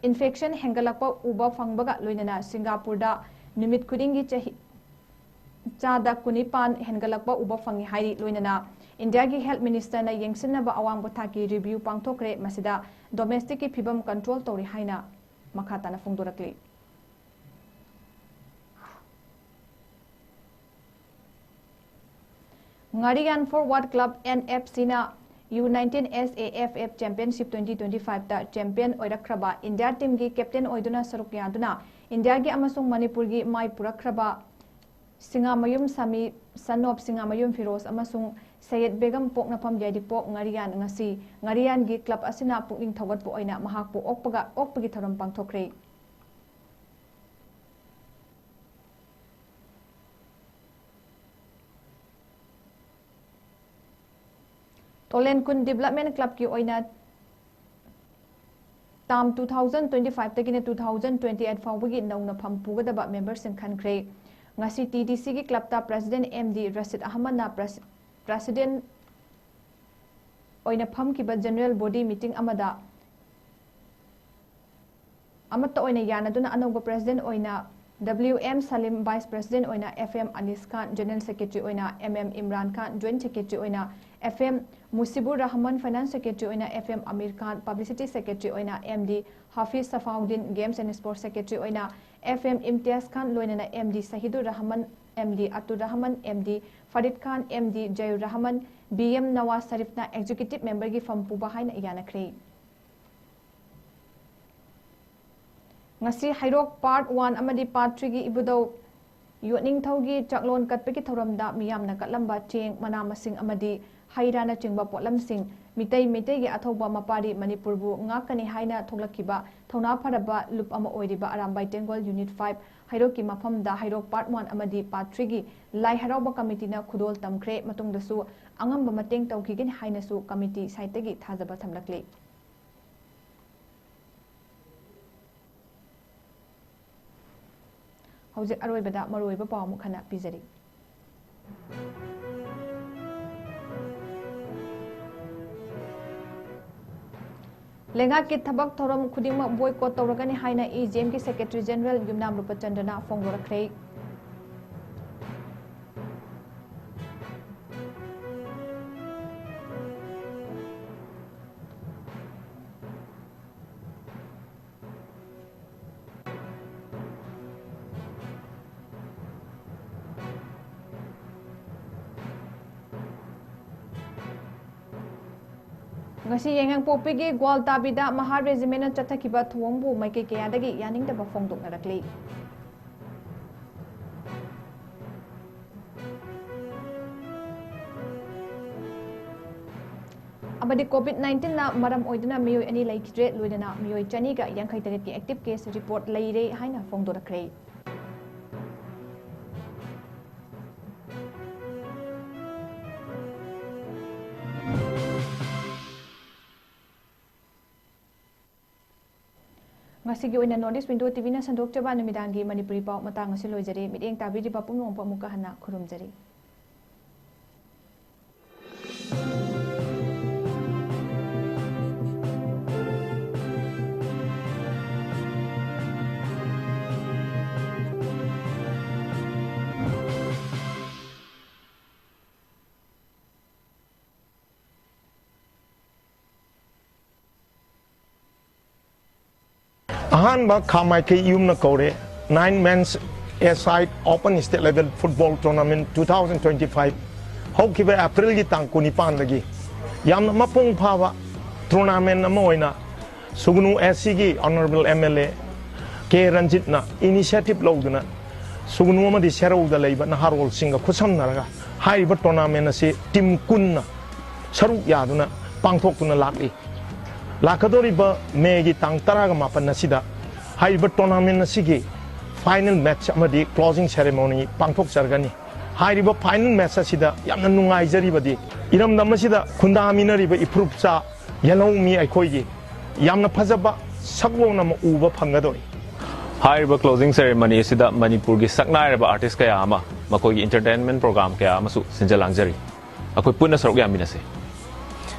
infection ꯍꯦꯟꯒꯠꯂꯛꯄ ꯎꯕ ꯐꯪꯕꯒ ꯂꯣꯏꯅꯅ ꯁꯤꯡꯒꯥꯄꯨꯔꯗ ꯅꯨꯃꯤꯠ ꯈꯨꯗꯤꯡꯒꯤ ꯆꯍꯤ ꯆꯥꯗ ꯀꯨꯟꯅꯤꯄꯥꯟ ꯍꯦꯟꯒꯠꯂꯛꯄ ꯎꯕ ꯐꯪꯉꯤ ꯍꯥꯏꯔꯤ꯫ ꯂꯣꯏꯅꯅ ꯏꯟꯗꯤꯌꯥꯒꯤ health ministerꯅ ꯌꯦꯡꯁꯤꯟꯅꯕ ꯑꯋꯥꯡꯕ ꯊꯥꯛꯀꯤ review ꯄꯥꯡꯊꯣꯛꯈ꯭ꯔꯦ꯫ ꯃꯁꯤꯗ domesticꯀꯤ ꯐꯤꯕꯝ control ꯇꯧꯔꯤ ꯍꯥꯏꯅ ꯃꯈꯥ ꯇꯥꯅ ꯐꯣꯡꯗꯣꯔꯛꯂꯤ꯫ ꯉꯥꯔꯤꯌꯥꯟ Forward Club NFCꯅ U nineteen SAFF Championship twenty twenty fiveꯇ champion ꯑꯣꯏꯔꯛꯈ꯭ꯔꯕ ꯏꯟꯗꯤꯌꯥ teamꯒꯤ captain ꯑꯣꯏꯗꯨꯅ ꯁꯔꯨꯛ ꯌꯥꯗꯨꯅ ꯏꯟꯗꯤꯌꯥꯒꯤ ꯑꯃꯁꯨꯡ ꯃꯅꯤꯄꯨꯔꯒꯤ ꯃꯥꯏ ꯄꯨꯔꯛꯈ꯭ꯔꯕ ꯁꯤꯡꯉꯥꯃꯌꯨꯝ ꯁꯥꯃꯤ, son of ꯁꯤꯡꯉꯥꯃꯌꯨꯝ ꯐꯤꯔꯣꯖ ꯑꯃꯁꯨꯡ ꯁꯩꯌꯦꯗ ꯕꯦꯒꯝ ꯄꯣꯛꯅꯐꯝ ꯌꯥꯏꯔꯤꯄꯣꯛ ꯉꯥꯔꯤꯌꯥꯟ ꯉꯁꯤ ꯉꯥꯔꯤꯌꯥꯟꯒꯤ club ꯑꯁꯤꯅ ꯄꯨꯛꯅꯤꯡ ꯊꯧꯒꯠꯄ ꯑꯣꯏꯅ ꯃꯍꯥꯛꯄꯨ ꯑꯣꯛꯄꯒ, ꯑꯣꯛꯄꯒꯤ ꯊꯧꯔꯝ ꯄꯥꯡꯊꯣꯛꯈ꯭ꯔꯦ꯫ ꯇꯣꯂꯦꯟ ꯈꯨꯟ Development Clubꯀꯤ ꯑꯣꯏꯅ term two thousand twenty fiveꯇꯒꯤꯅ two thousand twenty eight ꯐꯥꯎꯕꯒꯤ ꯅꯧꯅ ꯐꯝ ꯄꯨꯒꯗꯕ memberꯁꯤꯡ ꯈꯟꯈ꯭ꯔꯦ꯫ ꯉꯁꯤ TDCꯒꯤ clubꯇ president MD ꯔꯁꯤꯗ ꯑꯍꯃꯗꯅ presi-, president ꯑꯣꯏꯅ ꯐꯝꯈꯤꯕ general body meeting ꯑꯃꯗ ꯑꯃꯠꯇ ꯑꯣꯏꯅ ꯌꯥꯅꯗꯨꯅ ꯑꯅꯧꯕ president ꯑꯣꯏꯅ WM ꯁꯂꯤꯝ, vice president ꯑꯣꯏꯅ FM ꯑꯅꯤꯁ ꯈꯥꯟ, general secretary ꯑꯣꯏꯅ MM ꯏꯝꯔꯥꯟ ꯈꯥꯟ, joint secretary ꯑꯣꯏꯅ FM ꯃꯨꯁꯤꯕꯨꯔ ꯔꯍꯃꯟ, finance secretary ꯑꯣꯏꯅ FM ꯑꯃꯤꯔ ꯈꯥꯟ, publicity secretary ꯑꯣꯏꯅ MD ꯍꯥꯐꯤꯖ ꯁꯐꯥꯎꯗꯤꯟ, games and sports secretary ꯑꯣꯏꯅ FM ꯏꯝꯇꯤꯌꯥꯖ ꯈꯥꯟ, ꯂꯣꯏꯅꯅ MD Sahidur Rahman, MD ꯑꯇꯨꯔ Rahman, MD ꯐꯔꯤꯗ ꯈꯥꯟ, MD ꯖꯌꯨꯔ Rahman, BM Nawaz ꯁꯔꯤꯐꯅ executive memberꯒꯤ ꯐꯝ ꯄꯨꯕ ꯍꯥꯏꯅ ꯌꯥꯅꯈ꯭ꯔꯦ꯫ ꯉꯁꯤ ꯍꯩꯔꯣꯛ part one ꯑꯃꯗꯤ part threeꯒꯤ ꯏꯕꯨꯙꯧ ꯌꯣꯠꯅꯤꯡꯊꯧꯒꯤ ꯆꯥꯛꯂꯣꯟ ꯀꯠꯄꯒꯤ ꯊꯧꯔꯝꯗ ꯃꯤꯌꯥꯝꯅ ꯀꯠꯂꯝꯕ ꯆꯦꯡ, ꯃꯅꯥ ꯃꯁꯤꯡ ꯑꯃꯗꯤ ꯍꯩ ꯔꯥꯅꯆꯤꯡꯕ ꯄꯣꯠꯂꯝꯁꯤꯡ ꯃꯤꯇꯩ ꯃꯩꯇꯩꯒꯤ ꯑꯊꯧꯕ ꯃꯄꯥꯔꯤ ꯃꯅꯤꯄꯨꯔꯕꯨ ꯉꯥꯛꯀꯅꯤ ꯍꯥꯏꯅ ꯊꯣꯛꯂꯛꯈꯤꯕ ꯊꯧꯅꯥ ꯐꯔꯕ ꯂꯨꯞ ꯑꯃ ꯑꯣꯏꯔꯤꯕ ꯑꯔꯥꯝꯕꯥꯏ ꯇꯦꯡꯒꯣꯜ Unit five ꯍꯩꯔꯣꯛꯀꯤ ꯃꯐꯝꯗ ꯍꯩꯔꯣꯛ part one ꯑꯃꯗꯤ part threeꯒꯤ ꯂꯥꯏ ꯍꯔꯥꯎꯕ committeeꯅ ꯈꯨꯗꯣꯜ ꯇꯝꯈ꯭ꯔꯦ꯫ ꯃꯇꯨꯡꯗꯁꯨ ꯑꯉꯝꯕ ꯃꯇꯦꯡ ꯇꯧꯈꯤꯒꯅꯤ ꯍꯥꯏꯅꯁꯨ committee sideꯇꯒꯤ ꯊꯥꯖꯕ ꯊꯝꯂꯛꯂꯤ꯫ ꯍꯧꯖꯤꯛ ꯑꯔꯣꯏꯕꯗ ꯃꯔꯨꯑꯣꯏꯕ ꯄꯥꯎ ꯑꯃꯨꯛ ꯍꯟꯅ ꯄꯤꯖꯔꯤ꯫ ꯂꯩꯉꯥꯛꯀꯤ ꯊꯕꯛ ꯊꯧꯔꯝ ꯈꯨꯗꯤꯡꯃꯛ boycott ꯇꯧꯔꯒꯅꯤ ꯍꯥꯏꯅ ꯏ ꯖꯤ ꯑꯦꯝꯒꯤ secretary general ꯌꯨꯝꯅꯥꯝ ꯔꯨꯄꯆꯟꯗ꯭ꯔꯅ ꯐꯣꯡꯗꯣꯔꯛꯈ꯭ꯔꯦ꯫ ꯉꯁꯤ ꯌꯥꯏꯉꯪꯄꯣꯛꯄꯤꯒꯤ ꯒ꯭ꯋꯥꯜꯇꯥꯕꯤꯗ ꯃꯍꯥꯔ ꯔꯦꯖꯤꯃꯦꯟꯅ ꯆꯠꯊꯈꯤꯕ ꯊꯧꯑꯣꯡꯕꯨ ꯃꯥꯏꯀꯩ ꯀꯌꯥꯗꯒꯤ ꯌꯥꯅꯤꯡꯗꯕ ꯐꯣꯡꯗꯣꯛꯅꯔꯛꯂꯤ꯫ ꯑꯃꯗꯤ COVID nineteenꯅ ꯃꯔꯝ ꯑꯣꯏꯗꯨꯅ ꯃꯤꯑꯣꯏ ꯑꯅꯤ ꯂꯩꯈꯤꯗ꯭ꯔꯦ, ꯂꯣꯏꯅꯅ ꯃꯤꯑꯣꯏ ꯆꯅꯤꯒ ꯌꯥꯡꯈꯩ ꯇꯔꯦꯠꯀꯤ active case report ꯂꯩꯔꯦ ꯍꯥꯏꯅ ꯐꯣꯡꯗꯣꯔꯛꯈ꯭ꯔꯦ꯫ ꯉꯁꯤꯒꯤ ꯑꯣꯏꯅ North East Window TVꯅ ꯁꯟꯗꯣꯛꯆꯕ ꯅꯨꯃꯤꯗꯥꯡꯒꯤ ꯃꯅꯤꯄꯨꯔꯤ ꯄꯥꯎ ꯃꯇꯥꯡ ꯑꯁꯤ ꯂꯣꯏꯖꯔꯦ꯫ ꯃꯤꯠꯌꯦꯡ ꯇꯥꯕꯤꯔꯤꯕ ꯄꯨꯝꯅꯃꯛꯄꯨ ꯑꯃꯨꯛꯀ ꯍꯟꯅ ꯈꯨꯔꯨꯝꯖꯔꯤ꯫ ꯑꯍꯥꯟꯕ ꯈꯥ ꯃꯥꯏꯀꯩ ꯌꯨꯝꯅ ꯀꯧꯔꯦ Nine Men's A-Side Open State Level Football Tournament two thousand twenty-five ꯍꯧꯈꯤꯕ ꯑꯦꯄ꯭ꯔꯤꯜꯒꯤ ꯇꯥꯡ ꯀꯨꯟꯅꯤꯄꯥꯟꯗꯒꯤ ꯌꯥꯝꯅ ꯃꯄꯨꯡ ꯐꯥꯕ tournament ꯑꯃ ꯑꯣꯏꯅ ꯁꯨꯒꯅꯨ ꯑꯦꯁ ꯁꯤꯒꯤ Honourable M L A K ꯔꯟꯖꯤꯠꯅ initiative ꯂꯧꯗꯨꯅ ꯁꯨꯒꯅꯨ ꯑꯃꯗꯤ ꯁꯦꯔꯧꯗ ꯂꯩꯕ ꯅꯍꯥꯔꯣꯜꯁꯤꯡꯒ ꯈꯨꯠꯁꯝꯅꯔꯒ ꯍꯥꯏꯔꯤꯕ tournament ꯑꯁꯤ team ꯀꯨꯟꯅ ꯁꯔꯨꯛ ꯌꯥꯗꯨꯅ ꯄꯥꯡꯊꯣꯛꯇꯨꯅ ꯂꯥꯛꯂꯤ꯫ ꯂꯥꯛꯀꯗꯧꯔꯤꯕ ꯃꯦꯒꯤ ꯇꯥꯡ ꯇꯔꯥꯒ ꯃꯥꯄꯟ ꯑꯁꯤꯗ ꯍꯥꯏꯔꯤꯕ tournament ꯑꯁꯤꯒꯤ final match ꯑꯃꯗꯤ closing ceremony ꯄꯥꯡꯊꯣꯛꯆꯔꯒꯅꯤ꯫ ꯍꯥꯏꯔꯤꯕ final match ꯑꯁꯤꯗ ꯌꯥꯝꯅ ꯅꯨꯡꯉꯥꯏꯖꯔꯤꯕꯗꯤ ꯏꯔꯝꯗꯝ ꯑꯁꯤꯗ ꯈꯨꯟꯗꯥꯃꯤꯟꯅꯔꯤꯕ ꯏꯐꯨꯔꯨꯞꯆꯥ ꯌꯦꯜꯍꯧꯃꯤ ꯑꯩꯈꯣꯏꯒꯤ ꯌꯥꯝꯅ ꯐꯖꯕ ꯁꯛꯂꯣꯟ ꯑꯃ ꯎꯕ ꯐꯪꯒꯗꯧꯔꯤ꯫ ꯍꯥꯏꯔꯤꯕ closing ceremony ꯑꯁꯤꯗ ꯃꯅꯤꯄꯨꯔꯒꯤ ꯁꯛꯅꯥꯏꯔꯕ artist ꯀꯌꯥ ꯑꯃ, ꯃꯈꯣꯏꯒꯤ entertainment program ꯀꯌꯥ ꯑꯃꯁꯨ ꯁꯤꯟꯖ ꯂꯥꯡꯖꯔꯤ꯫ ꯑꯩꯈꯣꯏ ꯄꯨꯟꯅ ꯁꯔꯨꯛ ꯌꯥꯃꯤꯟꯅꯁꯤ꯫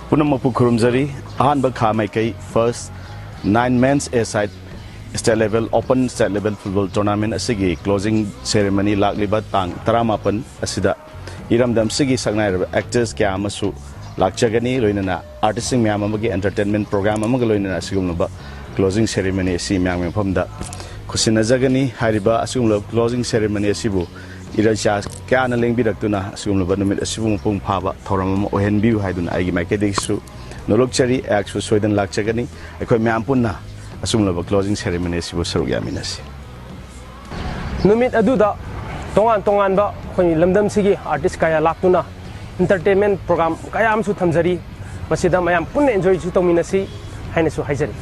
ꯄꯨꯝꯅꯃꯛꯄꯨ ꯈꯨꯔꯨꯝꯖꯔꯤ꯫ ꯑꯍꯥꯟꯕ ꯈꯥ ꯃꯥꯏꯀꯩ first nine men's A side state level open state level football tournament ꯑꯁꯤꯒꯤ closing ceremony ꯂꯥꯛꯂꯤꯕ ꯇꯥꯡ ꯇꯔꯥꯃꯥꯄꯟ ꯑꯁꯤꯗ ꯏꯔꯝꯗꯝꯁꯤꯒꯤ ꯁꯛꯅꯥꯏꯔꯕ actors ꯀꯌꯥ ꯑꯃꯁꯨ ꯂꯥꯛꯆꯒꯅꯤ꯫ ꯂꯣꯏꯅꯅ artistꯁꯤꯡ ꯃꯌꯥꯝ ꯑꯃꯒꯤ entertainment program ꯑꯃꯒ ꯂꯣꯏꯅꯅ ꯑꯁꯤꯒꯨꯝꯂꯕ closing ceremony ꯑꯁꯤ ꯃꯌꯥꯝꯒꯤ ꯃꯐꯝꯗ ꯈꯨꯠꯁꯤꯟꯅꯖꯒꯅꯤ꯫ ꯍꯥꯏꯔꯤꯕ ꯑꯁꯤꯒꯨꯝꯂꯕ closing ceremony ꯑꯁꯤꯕꯨ ꯏꯔꯩꯆꯥ ꯀꯌꯥꯅ ꯂꯦꯡꯕꯤꯔꯛꯇꯨꯅ ꯑꯁꯤꯒꯨꯝꯂꯕ ꯅꯨꯃꯤꯠ ꯑꯁꯤꯕꯨ ꯃꯄꯨꯡ ꯐꯥꯕ ꯊꯧꯔꯝ ꯑꯃ ꯑꯣꯏꯍꯟꯕꯤꯌꯨ ꯍꯥꯏꯗꯨꯅ ꯑꯩꯒꯤ ꯃꯥꯏꯀꯩꯗꯒꯤꯁꯨ ꯅꯣꯂꯨꯛꯆꯔꯤ꯫ ꯑꯩꯍꯥꯛꯁꯨ ꯁꯣꯏꯗꯅ ꯂꯥꯛꯆꯒꯅꯤ꯫ ꯑꯩꯈꯣꯏ ꯃꯌꯥꯝ ꯄꯨꯟꯅ ꯑꯁꯤꯒꯨꯝꯂꯕ closing ceremony ꯑꯁꯤꯕꯨ ꯁꯔꯨꯛ ꯌꯥꯃꯤꯟꯅꯁꯤ꯫ ꯅꯨꯃꯤꯠ ꯑꯗꯨꯗ ꯇꯣꯉꯥꯟ ꯇꯣꯉꯥꯟꯕ ꯑꯩꯈꯣꯏ ꯂꯝꯗꯝꯁꯤꯒꯤ artist ꯀꯌꯥ ꯂꯥꯛꯇꯨꯅ entertainment program ꯀꯌꯥ ꯑꯃꯁꯨ ꯊꯝꯖꯔꯤ꯫ ꯃꯁꯤꯗ ꯃꯌꯥꯝ ꯄꯨꯟꯅ enjoyꯁꯨ ꯇꯧꯃꯤꯟꯅꯁꯤ ꯍꯥꯏꯅꯁꯨ ꯍꯥꯏꯖꯔꯤ꯫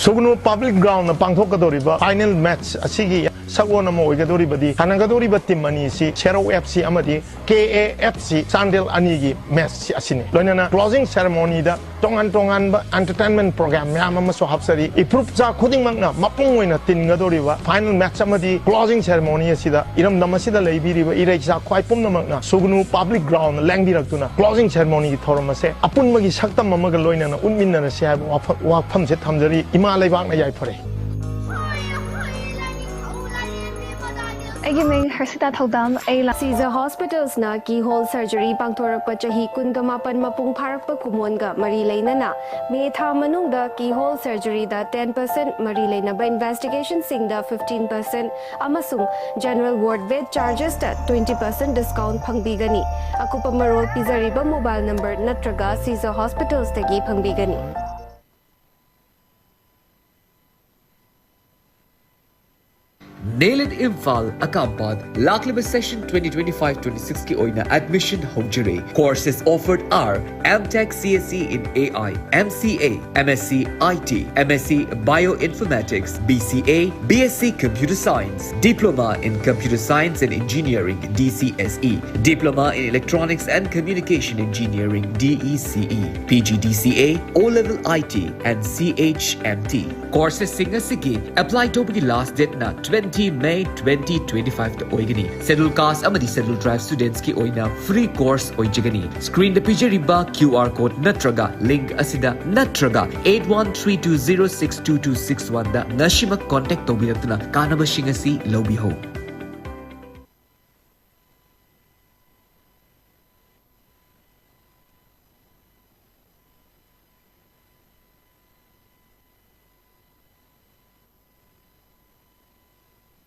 ꯁꯨꯒꯅꯨ public groundꯅ ꯄꯥꯡꯊꯣꯛꯀꯗꯧꯔꯤꯕ final match ꯑꯁꯤꯒꯤ ꯁꯛꯑꯣꯟ ꯑꯃ ꯑꯣꯏꯒꯗꯧꯔꯤꯕꯗꯤ ꯁꯥꯟꯅꯒꯗꯧꯔꯤꯕ team ꯑꯅꯤꯁꯤ ꯁꯦꯔꯧ F C ꯑꯃꯗꯤ K A F C Chandel ꯑꯅꯤꯒꯤ match ꯑꯁꯤꯅꯤ꯫ ꯂꯣꯏꯅꯅ closing ceremonyꯗ ꯇꯣꯉꯥꯟ ꯇꯣꯉꯥꯟꯕ entertainment program ꯃꯌꯥꯝ ꯑꯃꯁꯨ ꯍꯥꯞꯆꯔꯤ꯫ ꯏꯄ꯭ꯔꯨꯞꯆꯥ ꯈꯨꯗꯤꯡꯃꯛꯅ ꯃꯄꯨꯡ ꯑꯣꯏꯅ ꯇꯤꯟꯒꯗꯧꯔꯤꯕ final match ꯑꯃꯗꯤ closing ceremony ꯑꯁꯤꯗ ꯏꯔꯝꯗꯝ ꯑꯁꯤꯗ ꯂꯩꯕꯤꯔꯤꯕ ꯏꯔꯩꯆꯥ ꯈ꯭ꯋꯥꯏ ꯄꯨꯝꯅꯃꯛꯅ ꯁꯨꯒꯅꯨ public ground ꯂꯦꯡꯕꯤꯔꯛꯇꯨꯅ closing ceremonyꯒꯤ ꯊꯧꯔꯝ ꯑꯁꯦ ꯑꯄꯨꯟꯕꯒꯤ ꯁꯛꯇꯝ ꯑꯃꯒ ꯂꯣꯏꯅꯅ ꯎꯠꯃꯤꯟꯅꯔꯁꯤ ꯍꯥꯏꯕ ꯋꯥꯐ-, ꯋꯥꯐꯝꯁꯦ ꯊꯝꯖꯔꯤ꯫ ꯏꯃꯥ ꯂꯩꯕꯥꯛꯅ ꯌꯥꯏꯐꯔꯦ꯫ ꯑꯩꯒꯤ ꯃꯤꯡ ꯍꯔꯁꯤꯇꯥ ꯊꯧꯗꯥꯝ꯫ ꯑꯩ ꯂꯥ- Caesar Hospitals ꯅ keyhole surgery ꯄꯥꯡꯊꯣꯔꯛꯄ ꯆꯍꯤ ꯀꯨꯟꯒ ꯃꯥꯄꯟ ꯃꯄꯨꯡ ꯐꯥꯔꯛꯄ ꯀꯨꯃꯣꯟꯒ ꯃꯔꯤ ꯂꯩꯅꯅ ꯃꯦ ꯊꯥ ꯃꯅꯨꯡꯗ keyhole surgeryꯗ ten percent, ꯃꯔꯤ ꯂꯩꯅꯕ investigationꯁꯤꯡꯗ fifteen percent ꯑꯃꯁꯨꯡ general ward bed chargesꯇ twenty percent discount ꯐꯪꯕꯤꯒꯅꯤ꯫ ꯑꯀꯨꯞꯄ ꯃꯔꯣꯜ ꯄꯤꯖꯔꯤꯕ mobile number ꯅꯠꯇ꯭ꯔꯒ Caesar Hospitals ꯇꯒꯤ ꯐꯪꯕꯤꯒꯅꯤ꯫ ꯅꯦꯂꯤꯠ ꯏꯝꯐꯥꯜ ꯑꯀꯥꯝꯄꯥꯠ ꯂꯥꯛꯂꯤꯕ session twenty twenty-five twenty-six ꯀꯤ ꯑꯣꯏꯅ admission ꯍꯧꯖꯔꯦ꯫ Courses offered are M Tech C S E in A I, M C A, M S C I T, M S C Bioinformatics, B C A, B S C Computer Science, Diploma in Computer Science and Engineering, D C S E, Diploma in Electronics and Communication Engineering, D E C E, P G D C A, O-Level I T, and C H M T꯫ Courses ꯁꯤꯡ ꯑꯁꯤꯒꯤ apply ꯇꯧꯕꯒꯤ last date ꯅ twenty May twenty twenty-five ꯇ ꯑꯣꯏꯒꯅꯤ꯫ Schedule Caste ꯑꯃꯗꯤ Schedule Tribe students ꯀꯤ ꯑꯣꯏꯅ free course ꯑꯣꯏꯖꯒꯅꯤ꯫ Screen ꯗ ꯄꯤꯖꯔꯤꯕ Q R code ꯅꯠꯇ꯭ꯔꯒ link ꯑꯁꯤꯗ ꯅꯠꯇ꯭ꯔꯒ eight one three two zero six two two six one ꯗ ꯉꯁꯤꯃꯛ contact ꯇꯧꯕꯤꯔꯛꯇꯨꯅ ꯀꯥꯟꯅꯕꯁꯤꯡ ꯑꯁꯤ ꯂꯧꯕꯤꯍꯧ꯫